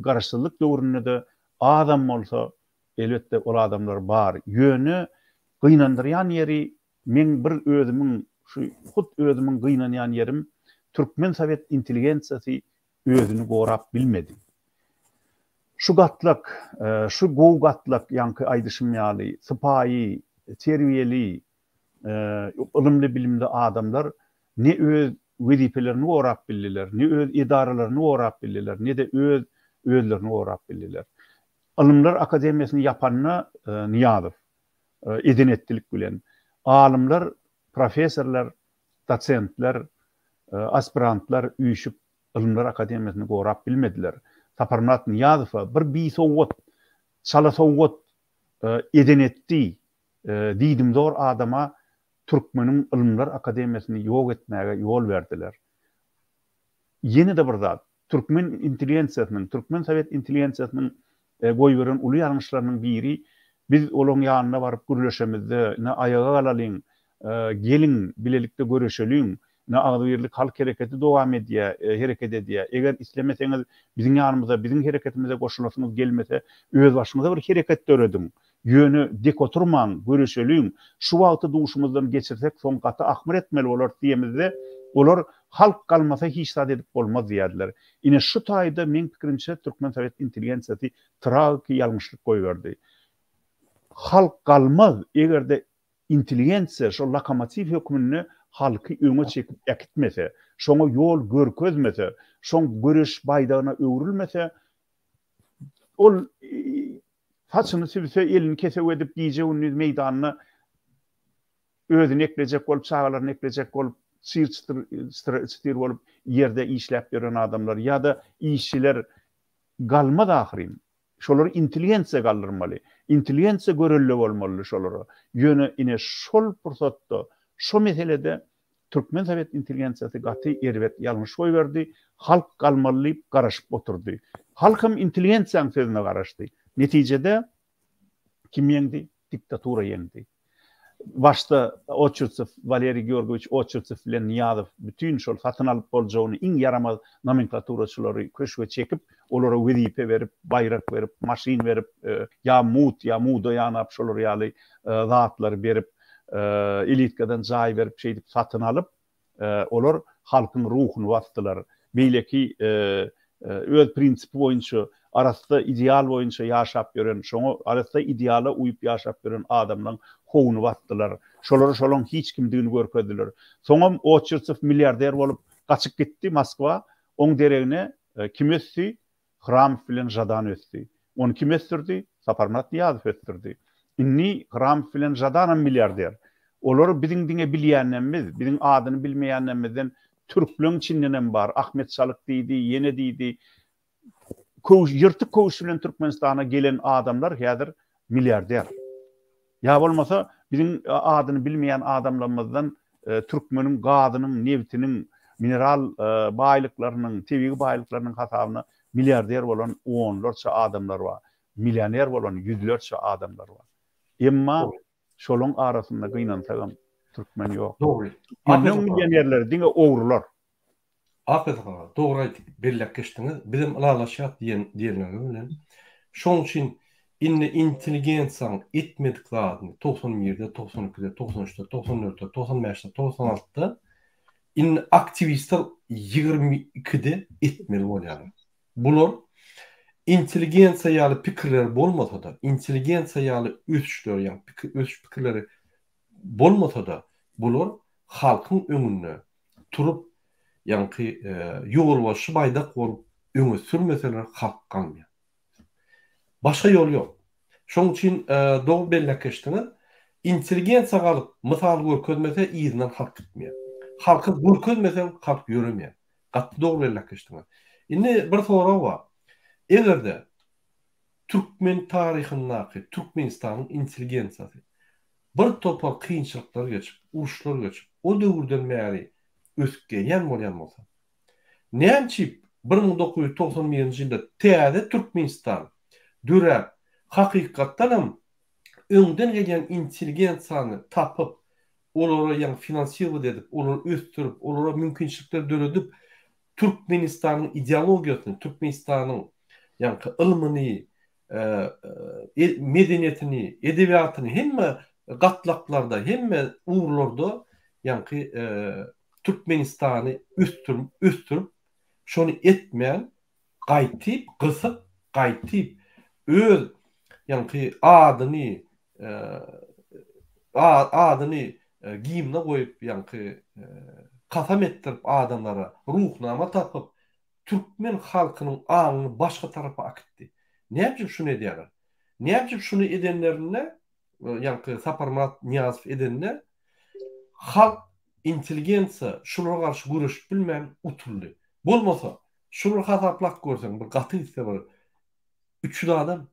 garaşsyzlyk döwründe-de azam bolsa elbetde ol adamlar bar. Ýöne gynandyrýan ýeri meň bir özümiň şu hut özümiň gynanýan ýerim türkmen sowet intelligensiýasy özüni gorap bilmedi. Şu gatlak, şu gowy gatlak, ýaňky aýdyşym ýaly, sypaýy, terbiýeli, ylymly-bilimli adamlar ne öz wezipelerini gorap bildiler, ne öz edaralaryny gorap bildiler, ne-de öz özlerini gorap bildiler. Ylymlar akademiýasyny ýapanda Nyýazow eden-etdilik bilen alymlar, professorlar, dosentler, aspirantlar üýşüp Ylymlar akademiýasyny gorap bilmediler. Saparmyrat Nyýazowa bir bisowat, çalasowat. Eden etdi, diýdimzor adama Türkmeniň Ylymlar akademiýasyny ýok etmäge ýol berdiler. Ýene-de bir zat, türkmen intelligensiýasynyň, türkmen sowet intelligensiýasynyň goýberen uly ýalňyşlarynyň biri, biz olaň ýanyna baryp gürleşemizde, ine, aýaga galalyň, geliň, bilelikde göreşeliň, ine, Agzybirlik halk hereketi dowam edýär, hereket edýär, eger islemeseňiz, biziň ýanymyza, biziň hereketimize goşulasyňyz gelmese, özbaşyňyza bir hereket dörediň, Ýöne dek oturmaň, göreşeliň, şu wagty duşumyzdan geçirsek soň gaty ahmyr etmeli bolarys diýemizde, olar Halk galmasa hiç zat edip bolmaz diýerdiler. Ine şu taýda meň pikirimçe türkmen sowet intelligensiýasy tragiki ýalňyşlyk goýberdi. Halk galmaz, eger-de intelligensiýa şol lokomotiw hökmünde halky öňe çekip äkitmese, şoňa ýol görkezmese, şoň göreş baýdagyna öwrülmese, ol Saçyny sübse, elini kesew edip, gije-gündiz meýdanda özüni eklejek bolup, çagalaryny eklejek bolup, çyr-çytyr, çytyr bolup ýerde işläp ýören adamlar ýa-da işçiler galmaz ahyryn. Şolary intelligensiýa galdyrmaly. Intelligensiýa görelde bolmalydy şolara. Ýöne ine şol pursatda, şo meselede Türkmen sowet intelligensiýasy gaty erbet ýalňyş goýberdi, halk galmaly diýip garaşyp oturdy. Halkam intelligensiýaň sözüne garaşdy. Netijede kim ýeňdi? Diktatura ýeňdi. Başda Oçurtsew, Waleriý Georgiýewiç Oçurtsew bilen Nyýazow bütin şol satyn alyp boljagyny iň ýaramaz nomenklaturaçylary köşge çekip, olara wezipe berip, baýrak berip, maşyn berip, ýa mut, ýa muda ýanap şolar ýaly zatlary berip, elitkadan jaý berip şeýdip satyn alyp, olar halkyň ruhuny basdylar. Beýleki öz prinsipi boýunça, arassa ideal boýunça ýaşap ýören, şoňa arassa ideala uýup ýaşap ýören adamlaň howuny basdylar. Şolara şolaň hiç kimdigini görkezdiler. Soňam Oçertsew milliarder bolup gaçyp gitdi Moskwa. Oň deregine kim ösdi? Hramow bilen Žadan ösdi. Ony kim ösdürdi? Saparmyrat Nyýazow ösdürdi. Indi Hramow bilen Žadanam milliarder. Olary biziň diňe bilýänlerimiz, biziň adyny bilmeýänlerimizden türkleň içindenem bar. Ahmet Çalyk diýdi, ýene diýdi. Köwüş, ýyrtyk köwüş bilen Türkmenistana gelen adamlar häzir milliarder. Ýa bolmasa biziň adyny bilmeýän adamlarymyzdan türkmeniň gazynyň, nebtiniň, mineral baýlyklarynyň, tebigy baýlyklarynyň hasabyna milliarder bolan onlarça adamlar bar. Millioner bolan ýüzlerçe adamlar bar. Emma şolaň arasynda gynansagam türkmen ýok. Dogry. Türkmeniň millionerleri diňe ogrular. Hapyz aga, dogry aýdyp belläp geçdiňiz. Bizem ylalaşýas diýen diýenleriňiz bilen. Şoň üçin indi intelligensiýaň etmedik zadyny 91-de, 92-de, 93-de, 94-de, 95-de, 96-da indi aktiwistler 22-de etmeli bolýarlar. Bular intelligensiýa ýaly pikirleri bolmasa-da, intelligensiýa ýaly ösüşleri, ýagny ösüş pikirleri bolmasa-da, bular halkyň öňünde turup, ýaňky ýolbaşçy baýdak bolup öňe sürmeseler halk galmaýar. Başga ýol ýok. Şonuň üçin dogry belläp geçdiňiz. Intelligensiýa galyp mysal görkezmese yzyndan halk gitmeýär. Halka görkezmeseň halk ýöremeýär. Gaty dogry belläp geçdiňiz. Indi bir sorag bar. Eger-de türkmen taryhyndaky Türkmenistanyň intelligensiýasy bir topar kynçylyklar geçip, uruşlar geçip, o döwürden bäri ösüp gelýän bolýan bolsa, näme üçin 1991-nji ýylda täze Türkmenistan döräp, hakykatdanam öňden gelýän intelligensiýany tapyp, olara ýaňy finansirowat edip, olary ösdürip, olara mümkinçilikler döredip, Türkmenistanyň ideologiýasyny, Türkmenistanyň ýaňky ylmyny, medeniýetini, edebiýatyny hemme gatlaklarda, hemme ugurlarda ýaňky Türkmenistany ösdürip, ösdürip, şony etmän, gaýtyp, gysyp, gaýtyp, öz ýaňky adyny, adyny gimne goýup, ýaňky kasam etdirip adamlara ruhnama tapyp, türkmen halkynyň aňyny başga tarapa akitdi. Näme üçin şuny edýärler? Näme üçin şuny edenlerinde, ýaňky Saparmyrat Nyýazow edende, halk, intelligensiýa şulara garşy göreşip bilmän utuldy. Bolmasa, şulary hasaplap görseň, bir gaty gitse bir 300 adam.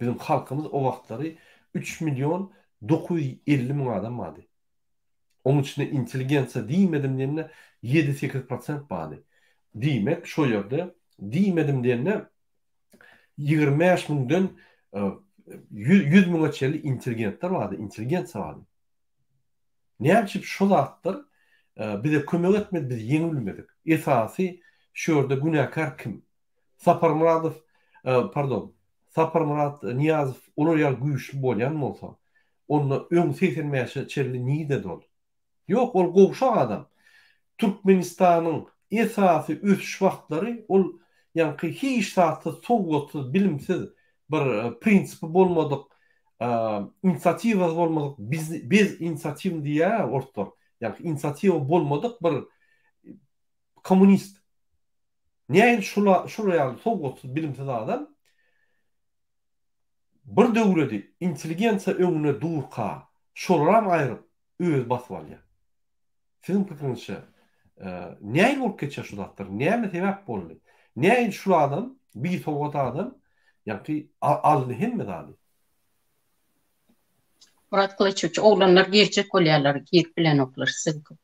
Biziň halkymyz o wagtlary üç million 950 müň adam bardy. Oň içinde intelligensiýa diýmedim diýende ýedi-sekiz prosent bardy. Diýmek, şo ýerde diýmedim diýende 25 müňden 100 müňe çenli intelligentler bardy, intelligensiýa bardy. Näme üçin şo zatlar bize kömek etmedi, biz ýeňip bilmedik. Esasy şu ýerde günäkär kim? Saparmyradow, pardon, Saparmyrat Nyýazow olar ýaly güýçli bolýan bolsa, onda öň 85-e çenli nirede ol? Ýok, ol gowşak adam. Türkmenistanyň esasy ösüş wagtlary ol ýaňky hiç zatsyz, sowatsyz, bilimsiz, bir prinsipi bolmadyk, inisiatiwasy bolmadyk, bez inisiatiwny diýýär orslar. Ýaňky inisiatiwa bolmadyk bir kommunist. Nähili şula şular ýaly sowatsyz, bilimsiz adam bir döwledi intelligensiýa öňünde durka şolaram aýryp özi basyp alýar. Siziň pikiriňizçe nähili bolup geçýär şu zatlar? Näme sebäp boldy? Nähili şul adam bisowat adam ýaňky aldy hemme zady? Murat Gylyçowiç oglanlar girjek bolýarlar girip bilenoklar ssylka.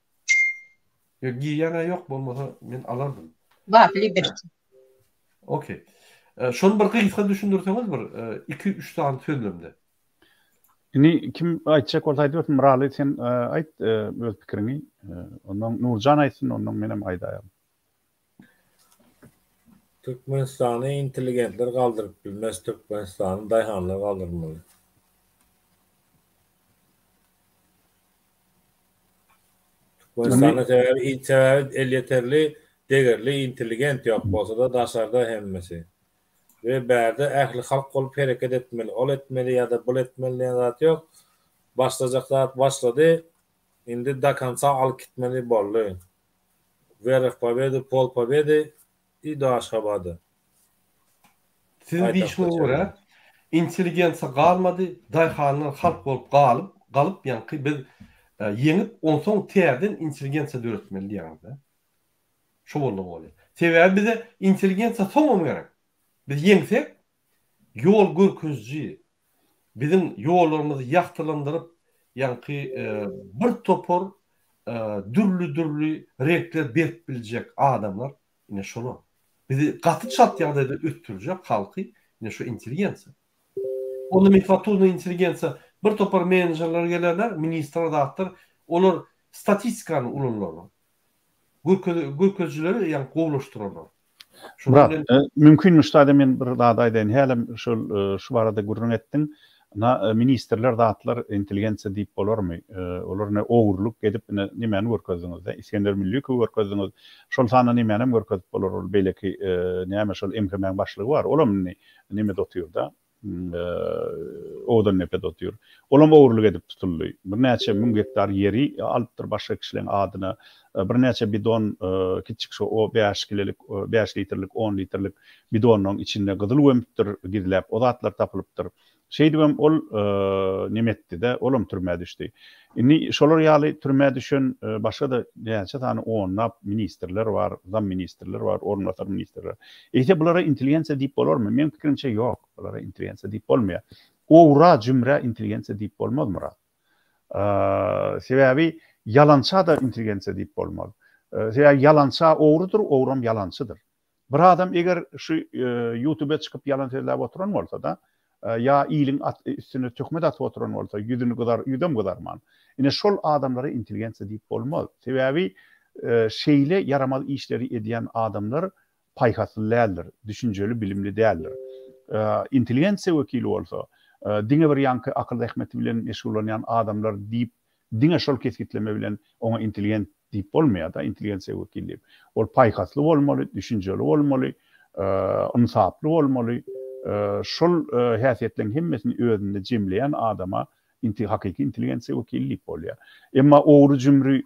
Ýok girýän-ä ýok bolmasa men alardym. Bar liberty. Okey. Şony bir gysga düşündirseňiz bir iki-üç sany sözlemde. Indi kim aýtjak bolsa aýdybersin. Myraly sen aýt öz pikiriňi. Ondan Nurjan aýtsyn, ondan menem aýdaýaryn. Türkmenistany intelligentler galdyryp bilmez, Türkmenistany daýhanlar galdyrmaly. Türkmenistanda sebäbi sebäbi elýeterli degerli intelligent ýok bolsada daşarda hemmesi. We bärde ähli halk bolup hereket etmeli ol etmeli ýada bul etmeli diýen zat ýok. Başlajak zat başlady indi do konca alyp gitmeli boldy. Wera w pobedu pol pobedy i do Aşgabada. Siziň diýşiňize görä, intelligensiýa galmady, daýhanlar halk bolup galyp, galyp ýaňky biz ýeňip, onsoň täzeden intelligensiýa döretmeli diýýäňiz-dä. Şo boldugy bolýar. Sebäbi bize intelligensiýa soňam gerek. Biz ýeňsek, ýol görkeziji, biziň ýollarymyzy ýagtylandyryp, ýaňky bir topar dürli-dürli reňkler berip biljek adamlar ine şolar. Bizi gaty çalt ýagdaýda ösdürjek halky ine şu intelligensiýa. O nomenklaturnyý intelligensiýa bir topar menejerler gelerler, ministrler zatlar, olar statistikany ulanylarlar. Görkezijileri ýaňky gowulaşdyrarlar. Myrat, mümkinmi şu taýda men bir zat aýdaýyn. Hälem şol şu barada gürrüň etdiň. Na ministrler zatlar intelligensiýa diýip bolarmy? Olar ine ogurlyk edip ine nemäni görkezdiňiz-de? Isgender Müllikowy görkezdiňiz. Şol sanda nemänem görkezip bolar ol beýleki näme şol MHM-iň başlygy bar. Olam indi nemede otyr-da. Owadandepede otyr. Olam ogurlyk edip tutuldy. Birnäçe müň gektar ýeri alypdyr başga kişileň adyna. Birnäçe bidon kiçjik şo o bäş kilelik, bäş litrlik, on litrlik bidonlaryň içinde gyzyl gömüpdir gizläp. O zatlar tapylypdyr. Şeýdibem ol neme etdi-de, olam türmä düşdi. Indi şolar ýaly türmä düşen başga-da näçe sany onlap ministrler bar, zamministrler bar, orunbasar ministrler. Eýse bulara intelligensiýa diýip bolarmy? Meň pikirimçe ýok, bulara intelligensiýa diýip bolmaýar. Owra, jümrä intelligensiýa diýip bolmaz, Myrat. Sebäbi ýalança-da intelligensiýa diýip bolmaz. Sebäbi ýalança ogrudyr, ogram ýalançydyr. Bir adam eger şu ýutube çykyp ýalan sözläp oturan bolsa-da, ýa iliň üstüne töhmet atyp oturan bolsa, ýüzüni gyzar, ýüzem gyzarman. Ine şol adamlara intelligensiýa diýip bolmaz. Sebäbi şeýle ýaramaz işleri edýän adamlar paýhasly däldir, düşünjeli, bilimli däldir. Intelligensiýa wekili bolsa, diňe bir ýaňky akyl zähmeti bilen meşgullanýan adamlar diýip Diňe şol kesgitleme bilen oňa intelligent diýip bolmaýar-da, intelligensiýa wekili diýip. Ol paýhasly bolmaly, düşünjeli bolmaly, ynsaply bolmaly. Şol häsiýetleriň hemmesini özünde jemleýän adama hakyky intelligensiýa wekili diýip bolýar. Emma ogry-jümri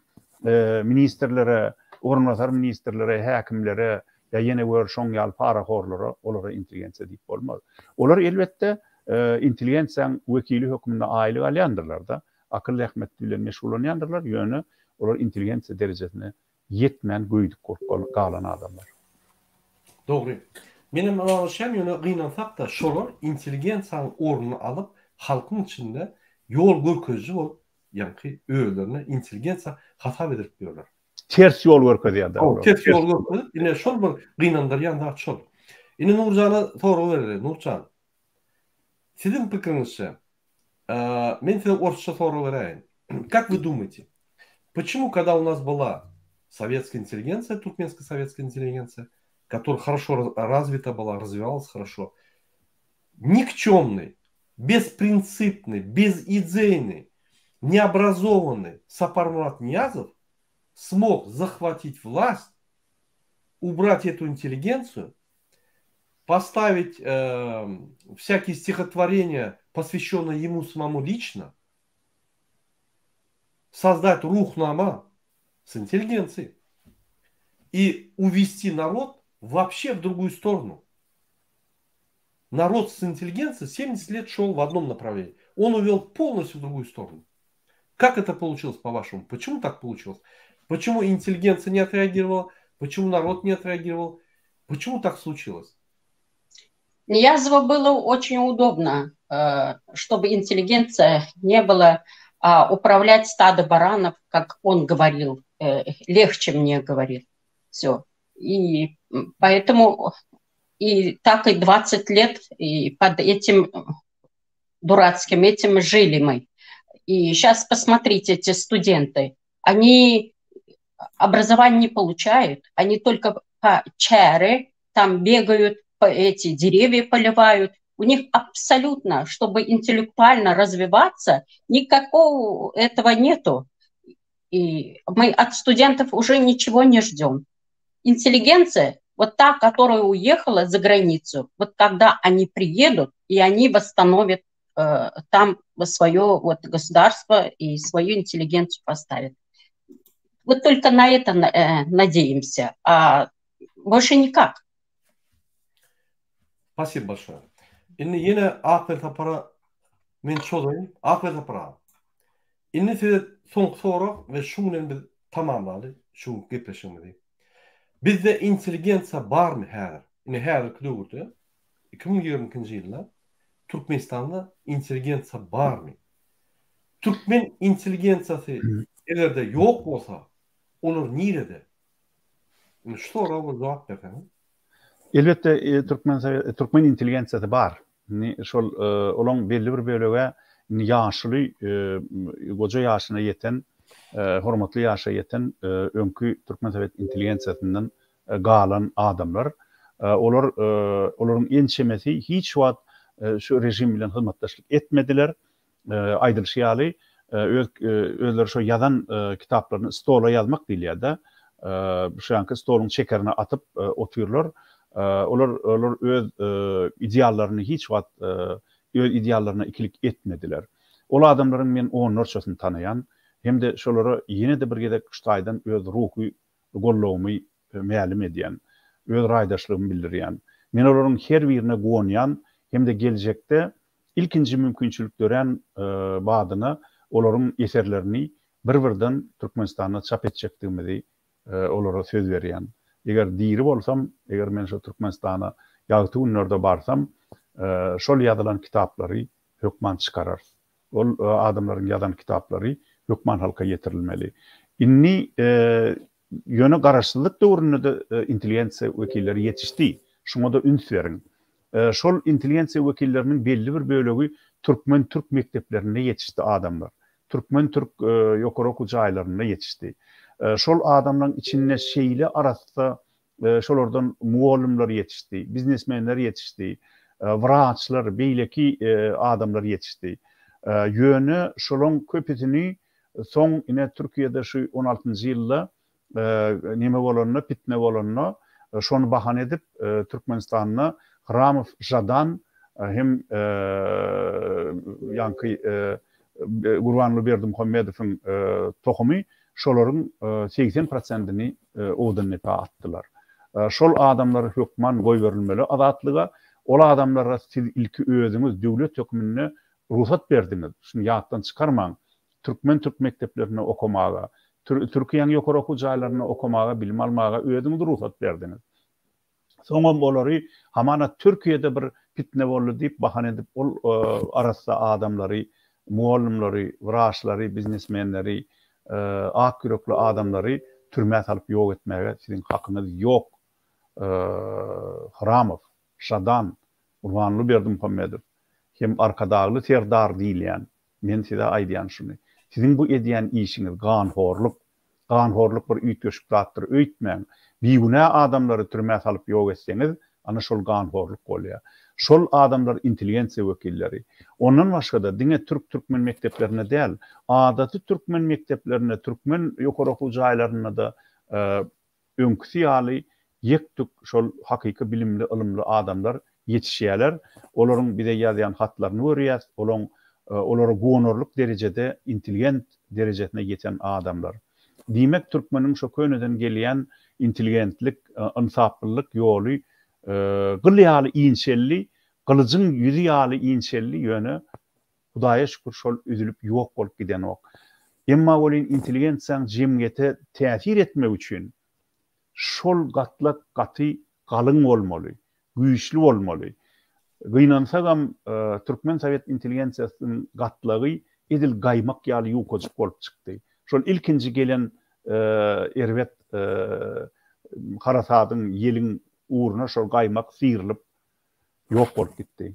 ministrlere, orunbasar ministrlere, häkimlere ýa ýene gör şoň ýaly parahorlara, olara intelligensiýa diýip bolmaz. Olar elbetde intelligensiýaň wekili hökmünde aýlyk alýandyrlar-da, akyl zähmeti bilen meşgullanýandyrlar, ýöne olar intelligensiýa derejesine ýetmän göýdük bolup galan adamlar. Dogry. Menem ylalaşýan, ýöne gynansak-da, şolar intelligensiýanyň ornuny alyp, halkyň içinde ýol görkeziji bolup, ýaňky özlerine intelligensiýa hasap edilip ýörler. Ters ýol görkezýär-dä olar. Ters ýol görkezip, ine şol bir gynandyrýan zat şol. Indi Nurjana sorag bereli. Nurjan, siziň pikiriňizçe, men size orsça sorag beräýin. Как вы думаете, почему, когда у нас была советская интеллигенция, туркменская советская интеллигенция, которая хорошо развита была, развивалась хорошо, никчемный, беспринципный, безидейный, необразованный Сапармурат Ниязов смог захватить власть, убрать эту интеллигенцию, поставить э, всякие стихотворения, посвященные ему самому лично, создать Рух-Нама с интеллигенцией и увести народ вообще в другую сторону. Народ с интеллигенцией 70 лет шел в одном направлении. Он увел полностью в другую сторону. Как это получилось, по-вашему? Почему так получилось? Почему интеллигенция не отреагировала? Почему народ не отреагировал? Почему так случилось? Ниязову было очень удобно, э, чтобы интеллигенция не была а управлять стадо баранов, как он говорил, э, легче мне говорил. Все. И поэтому и так и 20 лет и под этим дурацким этим жили мы. И сейчас посмотрите, эти студенты, они образование не получают, они только по чары там бегают, по эти деревья поливают. У них абсолютно, чтобы интеллектуально развиваться, никакого этого нету. И мы от студентов уже ничего не ждем. Интеллигенция, вот та, которая уехала за границу, вот когда они приедут, и они восстановят э, там свое вот государство и свою интеллигенцию поставят. Вот только на это э, надеемся, а больше никак. Спасибо большое. Indi ýene Akbel Sapara men çozaýyn. Akbel Sapar aga. Indi size soňky sorag we şu bilen biz tamamlaly şu günki gepleşigimizi. Bizde intelligensiýa barmy häzir? Indi häzirki döwürde 2022-nji ýylda Türkmenistanda intelligensiýa barmy? Türkmen intelligensiýasy eger-de ýok bolsa, olar nirede? Indi şu soraga bir jogap berseňiz. Elbetde, türkmen türkmen intelligensiýasy bar. Indi şol olaň belli bir bölegi indi ýaşuly, goja ýaşyna ýeten, hormatly ýaşa ýeten öňki türkmen sowet intelligensiýasyndan galan adamlar. Olar olaryň ençemesi hiç wagt şu režim bilen hyzmatdaşlyk etmediler. Aýdylyşy ýaly, öz özleri şo ýazan kitaplaryny stola ýazmak diýilýär-de. Şu ýanky stoluň çekerine atyp otyrlar. Olar olar öz ideallaryny hiç wagt öz ideallaryna ikilik etmediler. Ol adamlaryň men onlarçasyny tanaýan hem-de şolara ýene-de bir gezek şu taýdan öz ruhy goldawymy mälim edýän, öz raýdaşlygymy bildirýän. Men olaryň her birine guwanýan hem-de geljekde ilkinji mümkinçilik dörän badyna olaryň eserlerini bir-birden Türkmenistanda çap etjekdigimizi olara söz berýän. Eger diri bolsam, eger men şo Türkmenistana ýagty günlerde barsam, şol ýazylan kitaplary hökman çykararys. Ol adamlaryň ýazan kitaplary hökman halka ýetirilmeli. Indi ýöne garaşsyzlyk döwründe-de intelligensiýa wekilleri ýetişdi. Şuňa-da üns beriň. Şol intelligensiýa wekilleriniň belli bir bölegi türkmen-türk mekdeplerinde ýetişdi adamlar. Türkmen-türk ýokary okuw jaýlarynda ýetişdi. Şol adamlaryň içinde şeýle arassa Şolardan mugallymlar ýetişdi, biznesmenler ýetişdi, wraçlar, beýleki adamlar ýetişdi. Ýöne şolaň köpüsini soň ine Türkiýede şu on altynjy ýylda neme bolanda, pitne bolanda şony bahana edip Türkmenistanda Hramow Žadan hem ýaňky Gurbanguly Berdimuhamedowyň tohumy şolaryň 80 prosentini Owdandepä atdylar. Şol adamlar hökman goýberilmeli azatlyga. Ol adamlara siz ilki özüňiz döwlet hökmünde rugsat berdiňiz. Şuny ýatdan çykarmaň. Türkmen türk mekdeplerinde okamaga, Türkiýäň ýokary okuw jaýlarynda okamaga, bilim almaga özüňiz rugsat berdiňiz. Soňam olary hamana Türkiýede bir pitne boldy diýip bahana edip ol arassa adamlary, mugallymlary, wraçlary, biznesmenleri, ak ýürekli adamlary türmä salyp ýok etmäge siziň hakyňyz ýok Hramow, Şadan, Gurbanguly Berdimuhamedow hem Arkadagly Serdar diýilýän men size aýdýan şuny siziň bu edýän işiňiz ganhorluk Ganhorluk bir üýtgeşik zatdyr öýtmäň. Bigünä adamlary türmä salyp ýok etseňiz, ana şol ganhorluk bolýar. Şol adamlar intelligensiýa wekilleri. Ondan başga-da diňe türk-türkmen mekdeplerinde däl, adaty türkmen mekdeplerinde, türkmen ýokary okuw jaýlarynda-da öňküsi ýaly ýek-tük şol hakyky bilimli, ylymly adamlar ýetişýärler. Olaryň bize ýazýan hatlaryny görýäs, olaň olara guwanarlyk derejede intelligent derejesine ýeten adamlar. Diýmek, türkmeniň şo köneden gelýän intelligentlik, ynsaplylyk ýoly gyl ýaly inçeldi, gylyjyň ýüzi ýaly inçeldi, ýöne Hudaýa şükür şol üzülip ýok bolup gidenok. Emma welin intelligensiýaň jemgyýete täsir etmegi üçin şol gatlak gaty galyň bolmaly, güýçli bolmaly. Gynansagam türkmen sowet intelligensiýasynyň gatlagy edil gaýmak ýaly ýukajyk bolup çykdy. Şol ilkinji gelen erbet harasadyň, ýeliň ugruna şol gaýmak syrylyp ýok bolup gitdi.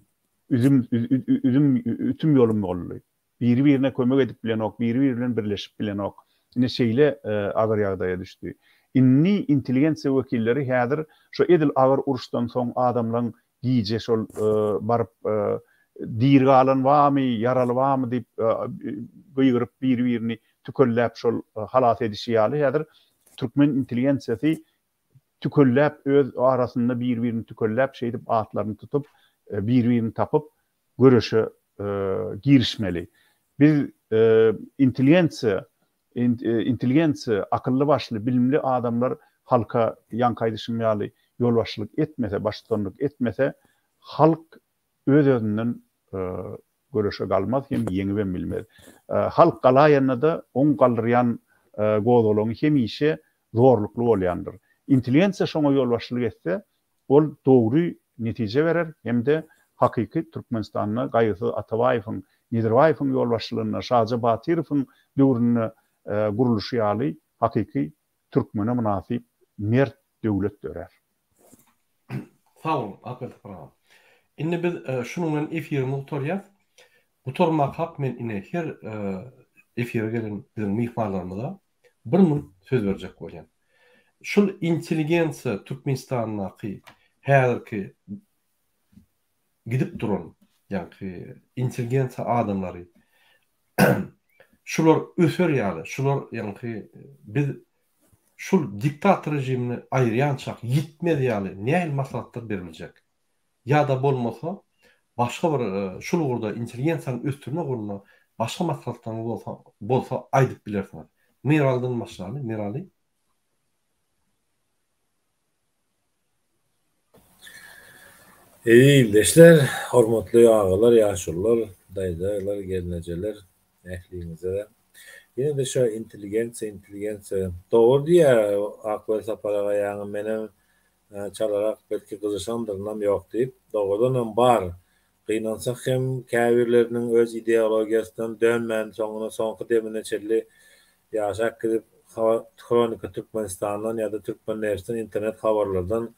Üzüm, üzüm, ütüm ýolum boldy. Biri-birine kömek edip bilenok, biri-biri bilen birleşip bilenok. Ine şeýle agyr ýagdaýa düşdi. Indi intelligensiýa wekilleri häzir şo edil agyr uruşdan soň adamlaň gije şol baryp diri galan barmy, ýaraly barmy diýip gygyryp biri-birini tükelläp şol halas edişi ýaly häzir türkmen intelligensiýasy tükelläp öz arasynda bir-birini tükelläp şeýdip atlaryny tutup bir-birini tapyp göreşe girişmeli. Biz intelligensiýa intelligensiýa akylly başly bilimli adamlar halka ýaňky aýdyşym ýaly ýolbaşçylyk etmese baştutanlyk etmese halk öz-özünden göreşe galmaz hem ýeňibem bilmez. Halk galaýanda-da oň galdyrýan gozgalaňy hemişe zorlukly bolýandyr. Intelligensiýa şoňa ýolbaşçylyk etse, ol dogry netije berer hem-de hakyky Türkmenistanda Gaýgysyz Atabaýewiň, Nedirbaýewiň ýolbaşçylygynda, Şaja Batyrowyň döwründe gurluşy ýaly hakyky türkmene mynasyp mert döwlet dörär. Sag boluň, Akberdi Sapar agam. Indi biz şunuň bilen efirimizi gutarýas. Gutarmakak men ine her efire gelen biziň myhmanlarymyza bir minut söz berjek bolýan. Şul intelligensiýa Türkmenistandaky häzirki gidip duran ýaňky intelligensiýa adamlary şular öser ýaly, şular ýaňky biz şul diktator režimini aýyrýançak ýitmez ýaly nähili maslahatlar beriljek? Ýa-da bolmasa başga bir şul ugurda intelligensiýany ösdürmek ugrunda başga maslahatlaryňyz bolsa bolsa aýdyp bilersiňiz. Miralydan başlaly, Miraly. Eziz ildeşler, hormatly agalar, ýaşulular, daýzalar, gelnejeler, ähliňize ýene-de şo intelligensiýa, intelligensiýa. Dogry diýýär Akbel Sapar aga ýaňy menem çalarak belki gyzyşandyrynam ýok diýip. Dogrudanam bar. Gynansak hem käbirleriniň öz ideologiýasyndan dönmän soňuna soňky demine çenli ýaşap gidip Hronika Türkmenistandan ýa-da Türkmennewsden internet habarlardan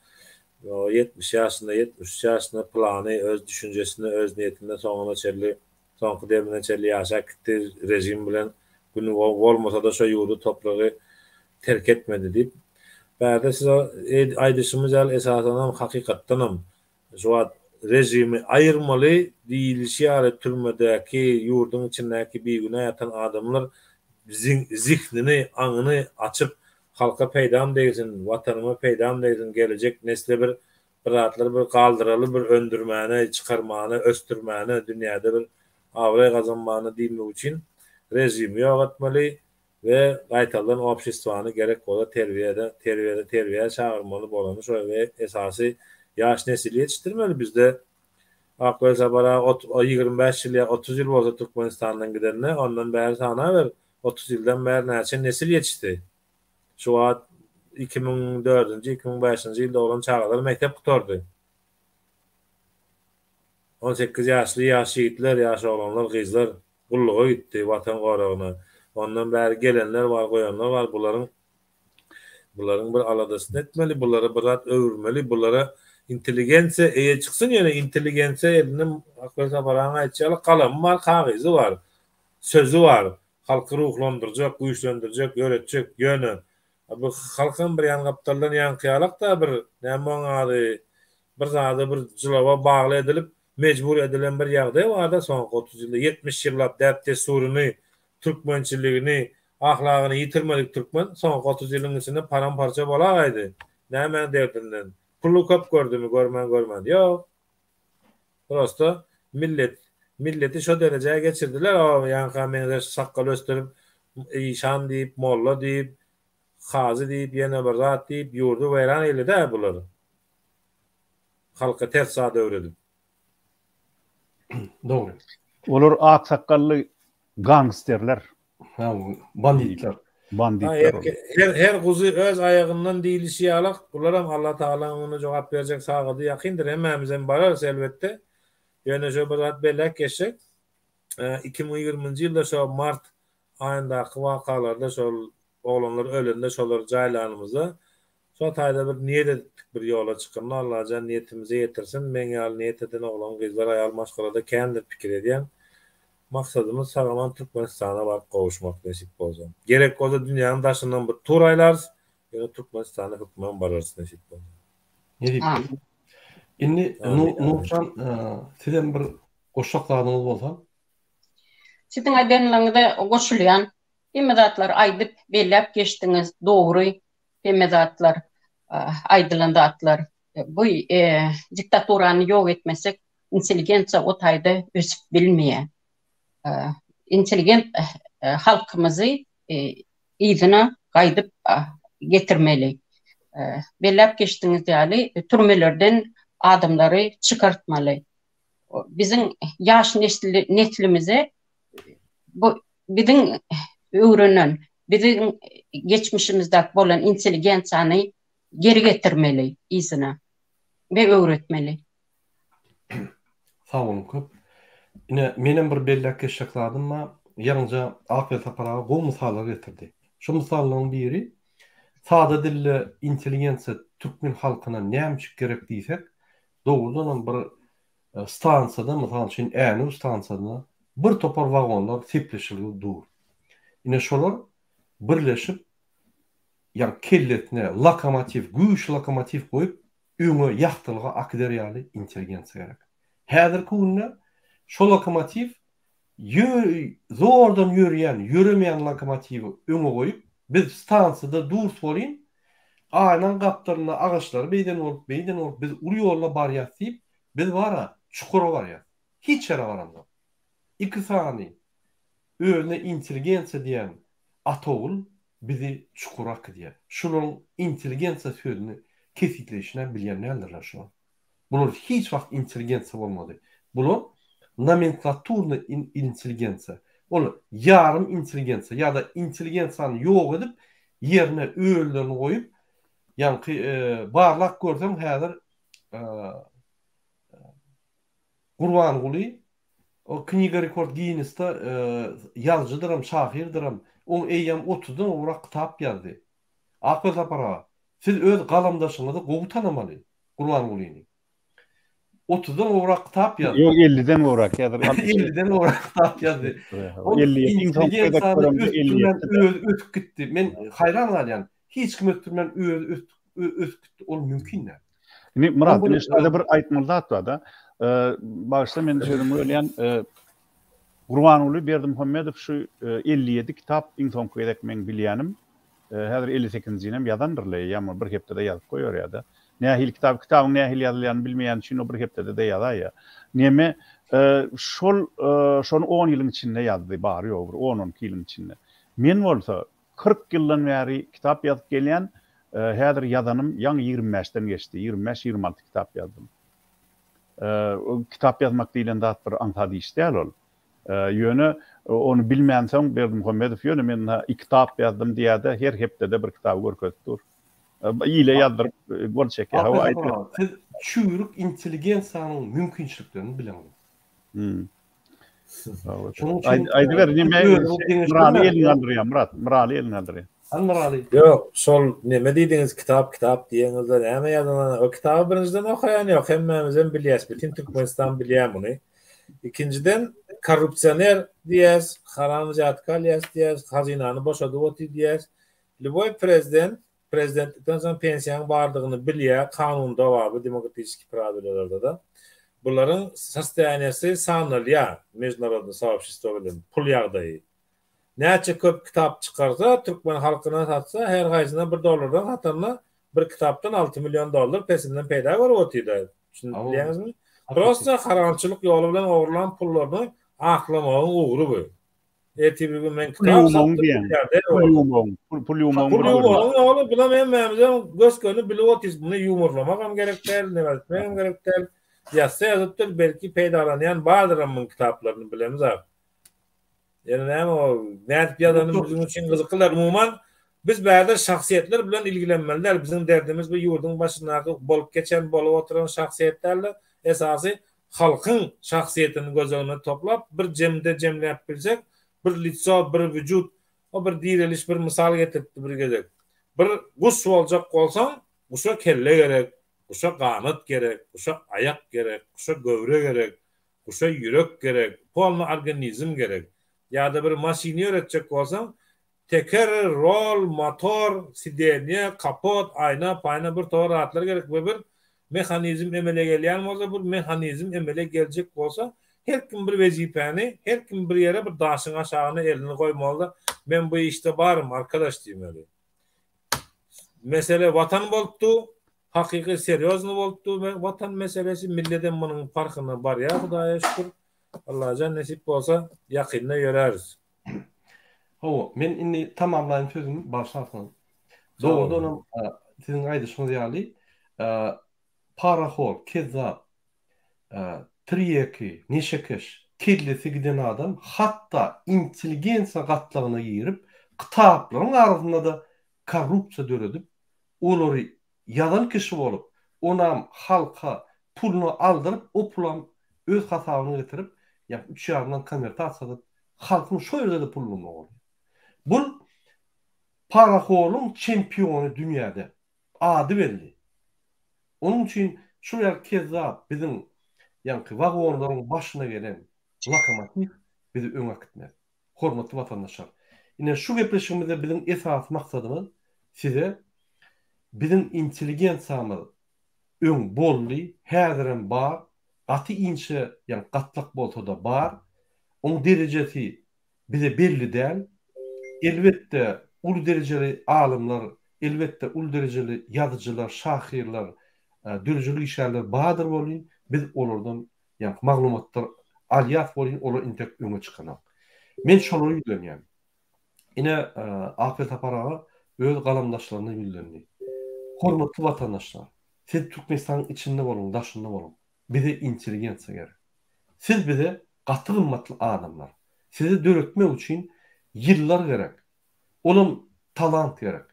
70 ýaşynda 73 ýaşynda pylany öz düşünjesinde öz niýetinde soňuna çenli soňky demine çenli ýaşap gitdi režim bilen güni bolmasada şo ýurdy topragy terk etmedi diýip bärde siz aýdyşymyz ýaly esasanam hakykatdanam Şu wagt režimi aýyrmaly diýilişi ýaly türmedäki, ýurduň içindäki bigünä ýatan adamlar zihnini, aňyny açyp, halka peýdam degsin, watanyma peýdam degsin, gelejek nesle bir bir zatlar bir galdyraly bir öndürmäne, çykarmana, ösdürmäne, dünýäde bir abraý gazanmana diýmek üçin režimi ýok etmeli, We gaýtaldan obşestwany gerek bolsa terbiýede terbiýede terbiýä çagyrmaly bolany şo we esasy ýaş nesili ýetişdirmeli bizde Akbel Sapar aga ot 25 ýyl ýa 30 ýyl bolsa Türkmenistandan gidenine ondan bäri sanaber 30 ýyldan bäri näçe nesil ýetişdi şu wagt. 2004-nji, 2005-nji ýyl doglan çagalar mekdep gutardy. 18 ýaşly ýaş ýigitler, ýaş oglanlar, gyzlar gulluga gitdi, Watan goragyna. Ondan bäri gelenler bar, goýanlar bar. Bularyň bularyň bir aladasyny etmeli, bulara bir zat öwürmeli, bulara intelligensiýa eýe çyksyn ýöne intelligensiýa elinde Akbel Sapar agaň aýtşy ýaly galamy bar, kagyzy bar, sözi bar. Halky ruhlandyrjak, güýçlendirjek, ýöretjek. Ýöne bu halkam bir ýan gapdaldan ýaňky ýalak-da bir näme oň ady bir zada bir jylawa bagly edilip mejbur edilen bir ýagdaý barda soňky 30 ýylda 70 ýyllap däp-dessuryny, türkmençiligini, ahlagyny ýitirmedik türkmen soňky 30 ýylyň içinde param-parça bolagaýdy. Nämäň derdinden? Puly köp gördümi, görmän görmedi. Ýok. Prosta millet milleti şo derejä geçirdiler o ýaňka meňzeş sakgal ösdürip işan diýip molla diýip kazy diýip ýene bir zat diýip ýurdy weýran eýledä bular halka ters zat öwredip. Dogry. Olar ak sakgally gangsterler. Ha, banditler. Banditler. Her her guzy öz aýagyndan diýlişi ýalak, bularam Allah Tagalaň öňünde jogap berjek sagady ýakyndyr, hemmämizem bararys elbetde. Ýöne şo bir zat belläp geçsek, 2020-nji ýylda şo mart aýyndaky wakalarda şol oglanlar ölende şolary jaýlanymyzda Şo taýda bir niýet edipdik bir ýola çykanda Allajan niýetimize ýetirsin meň ýaly niýet eden oglan gyzlar aýal maşgalada kändir pikir edýän maksadymyz sagaman Türkmenistana baryp gowuşmak nesip bolsa gerek bolsa dünýäniň daşyndan bir tur aýlarys ýöne Türkmenistana hökman bararys nesip bolsa. Nesip bolsa. Indi Nurjan sizem bir goşjak zadyňyz bolsa. Siziň aýdanlaryňyza goşulýan hemme zatlary aýdyp belläp geçdiňiz dogry hemme zatlar aýdylan zatlar bu diktaturany ýok etmesek intelligensiýa o taýda ösüp bilmeýär. Intelligent halkymyzy yzyna gaýdyp getirmeli. Belläp geçdiňiz ýaly türmelerden adamlary çykartmaly. Biziň ýaş neslimize bu biziň öwrenen, biziň geçmişimizde bolan intelligensiýany geri getirmeli yzyna we öwretmeli. Sag boluň köp. Ine, menem bir belläp geçjek zadym bar. Ýaňyja Akbel Sapar aga gowy mysallar getirdi. Şu mysallaryň biri sada dilde intelligensiýa türkmen halkyna näme üçin gerek diýsek, dogrudanam bir Stansiýada, mysal üçin, Änew stansiýasynda bir topar wagonlar sepleşilgi dur. Ine şolar birleşip, ýagny kellesine lokomotiw, güýçli lokomotiw goýup, öňe ýagtylyga akider ýaly intelligensiýa gerek. Häzirki günde şo lokomotiw Ýö, zordan ýörýän, ýöremeýän lokomotiwi öňe goýup, biz stansiýada durs welin, aýnaň gapdalynda agaçlary beýden bolup, beýden bolup, biz uly ýolda barýas diýip, biz bar-a, çukura barýas. Hiç ýere baramzok. Iki sany özüne intelligensiýa diýen atogul bizi çukura äkidýär. Şularyň intelligensiýa sözüni kesgitleýşini-ä bilýän däldirler şular. Bular hiç wagt intelligensiýa bolmady. Bular nomenklaturny intelligensiýa. Ol ýarym intelligensiýa ýa-da intelligensiýany ýok edip, ýerine özlerini goýup, ýaňky barlap görseň häzir Gurbanguly o Kniga rekord Ginnesde ýazyjydyram, şahyrdyram. Oň eýýäm otuzdan gowrak kitap ýazdy. Akbel Sapar aga, siz öz galamdaşyňyzy gowy tanamaly. Gurbangulyny. Otuzdan gowrak kitap ýazdy. Ýok, elliden gowrak ýazyr. Elliden gowrak kitap ýazdy. Ol intelligensiýany ösdürmän özi ösüp gitdi. Men haýran galýan. Hiç kim ösdürmän özi ösüp gitdi. Ol mümkin däl. Indi Myrat, ine şurada bir aýtmaly zat bar-da. Bagyşla men sözüňi bölýän. Gurbanguly Berdimuhamedow şu 57 kitap iň soňky gezek meň bilýänim. Häzir 50 sekizinjinem ýazandyrla eýýäm ol bir hepdede ýazyp goýberýär-de. Nähili kitap, kitabyň nähili ýazylýanyny bilmeýäni üçin o bir hepdede-de ýazaýýar. Neme, şol şony on ýylyň içinde ýazdy, bary-ýogy bir on-on iki ýylyň içinde. Men bolsa 40 ýyldan bäri kitap ýazyp gelýän, häzir ýazanym ýaňy 25-den geçdi, 25-26 kitap ýazdym. Kitap ýazmak diýlen zat bir aňsat iş däl ol. Ýöne ony bilmänsoň Berdimuhamedow ýöne men iki kitap ýazdym diýýär-de, her hepdede bir kitaby görkezip dur. Ile ýazdyryp gol çekýär. Hawa aýdyp. Siz çüýrük intelligensiýanyň mümkinçiliklerini bileňiz. Hmm. Şonuň üçin aýdyber neme Myraly elini galdyrýar Myrat. Myraly elini galdyrýar. Hany Myraly? Ýok, şol neme diýdiňiz kitap kitap diýeňizde näme ýazylan o kitaby birinjiden okaýan ýok hemmämizem bilýäs bütin Türkmenistan bilýär muny. Ikinjiden korrupsioner diýýäs, haram wzýatka alýas diýýäs, hazynany boşadyp otyr diýýäs. Lýuboý prezident prezidentlikden soň pensiýaň bardygyny bilýär, kanunda bar bu demokratiçeskiý prawilalarda-da. Bularyň sostoýaniýasy sanalýar mejdunarodnyý soobşestwo bilen, pul ýagdaýy. Näçe köp kitap çykarsa, türkmen halkyna satsa, her haýsyna bir dollardan satanda, bir kitapdan 6 million dollar pesinden peýda görüp otyr-da. Düşünip bilýäňizmi? Prosta haramçylyk ýoly bilen ogurlan pullaryny aklamagyň ugry bu. Ertir bir gün men kitap satdym diýýär. Pul ýuwmagyň, pul ýuwmagyň bir ýoly. Pul ýuwmagyň ýoly, hemmämizem gös-göni bilip otyrys. Muny ýumurlamagam gerek däl, neme etmegem gerek däl. Ýazsa ýazypdyr, belki peýdalanýan bardyram muň kitaplaryny bilemizok. Ýöne näme o, nädip ýazany biziň üçin gyzykly däl. Umuman, biz bärde şahsyýetler bilen ilgilenmeli däl. Biziň derdimiz bu ýurduň başyndaky bolup geçen, bolup oturan şahsyýet däl-de, esasy halkyň şahsyýetini göz öňüne toplap, bir jemde jemläp bilsek, bir litso, bir wüjut, o bir direliş bir mysal getiripdi bir gezek. Bir guş boljak bolsaň, guşa kelle gerek, guşa ganat gerek, guşa aýak gerek, guşa göwre gerek, Guşa ýürek gerek, polny organizm gerek. Ýa-da bir maşyny ýöretjek bolsaň, teker, rol, motor, sidenýe, kapot, aýna, paýna bir towar zatlar gerek we bir mehanizm emele gelýän bolsa, bir mehanizm emele geljek bolsa, her kim bir wezipäni, her kim bir ýere bir daşyň aşagyna elini goýmalyda, men bu işde barym, arkadaş diýmeli. Mesele watan bolupdy, Hakyky serýozny bolupdy watan meselesi milledem munuň parhyna barýar hudaýa şükür Allajan nesip bolsa ýakynda ýöräris. Hawa, men indi tamamlaýyn sözümi, bagyşlarsyňyz. Dogrudanam siziň aýdyşyňyz ýaly, parahor, kezzap, tirýeki, neşekeş, kellesi giden adam hatda intelligensiýa gatlagyna girip, kitaplaryň arasynda-da korrupsiýa döredip, olary ýazan kişi bolup, onam halka puluny aldyryp, o pulam öz hasabyna getirip, ýa üç ýarymdan konwertasiýa edip, halkyň şo ýerde-de puluny almak bolýar. Bul parahorlygyň çempiony dünýäde. Ady belli. Onuň üçin şul ýaly kezzap biziň ýaňky wagonlaryň başyna gelen lokomotiw bizi öňe äkitmez. Hormatly watandaşlar! Ine şu gepleşigimizde biziň esasy maksadymyz size biziň intelligensiýamyz öň boldy, häzirem bar, gaty inçe ýa gatlak bolsa-da bar, oň derejesi bize belli däl. Elbetde uly derejeli alymlar, elbetde uly derejeli ýazyjylar, şahyrlar, döredijilik işgärleri bardyr welin, biz olardan Ýaňky maglumatlar alýas welin olar intek öňe çykanok. Men şolara ýüzlenýän. Ine Akbel Sapar aga öz galamdaşlaryna ýüzlendi. Hormatly watandaşlar, siz Türkmenistanyň içinde boluň, daşynda boluň, bize intelligensiýa gerek. Siz bize gaty gymmatly adamlar. Sizi döretmek üçin ýyllar gerek. Olam talant gerek.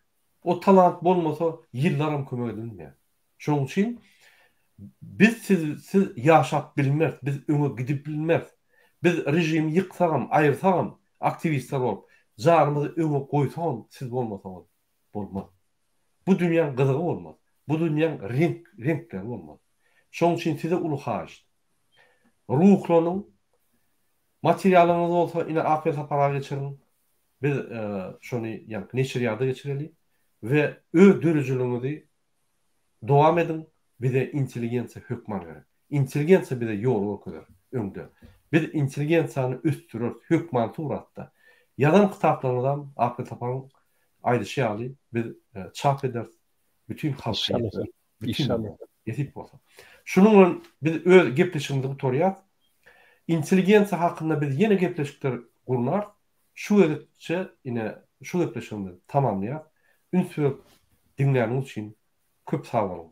O talant bolmasa ýyllaram kömek edilmeýär. Şonuň üçin biz sizsiz ýaşap bilmeris, biz öňe gidip bilmeris. Biz režimi ýyksagam, aýyrsagam, aktiwistler bolup, janymyzy öňe goýsagam siz bolmasaňyz bolmaz. Bu dünýäň gyzygy bolmaz. Bu dünýäň reňk, reňkleri bolmaz. Şonuň üçin size uly haýyşt. Ruhlanyň, materialyňyz bolsa ine Akbel Sapara geçiriň. Biz şony ýaňky neşirýada geçireli we öz döredijiligiňizi Dowam ediň bize intelligensiýa hökman gerek. Intelligensiýa bize ýol görkezer öňde. Biz intelligensiýany ösdüreris hökman suratda. Ýazan kitaplaryňyzam Akly Saparyň aýdyşy ýaly biz çap ederis bütin halka ýetireris. Bütin nesip bolsa. Şunuň bilen biz öz gepleşigimizi gutarýas. Intelligensiýa hakynda biz ýene gepleşikler gurnarys. Şu gezekçe ine şu gepleşigimizi tamamlaýas. Üns berip diňläniňiz üçin köp sag boluň.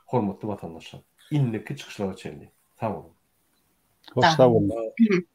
Hormatly watandaşlar. Indiki çykyşlara çenli. Sag boluň. Hoş sag boluň.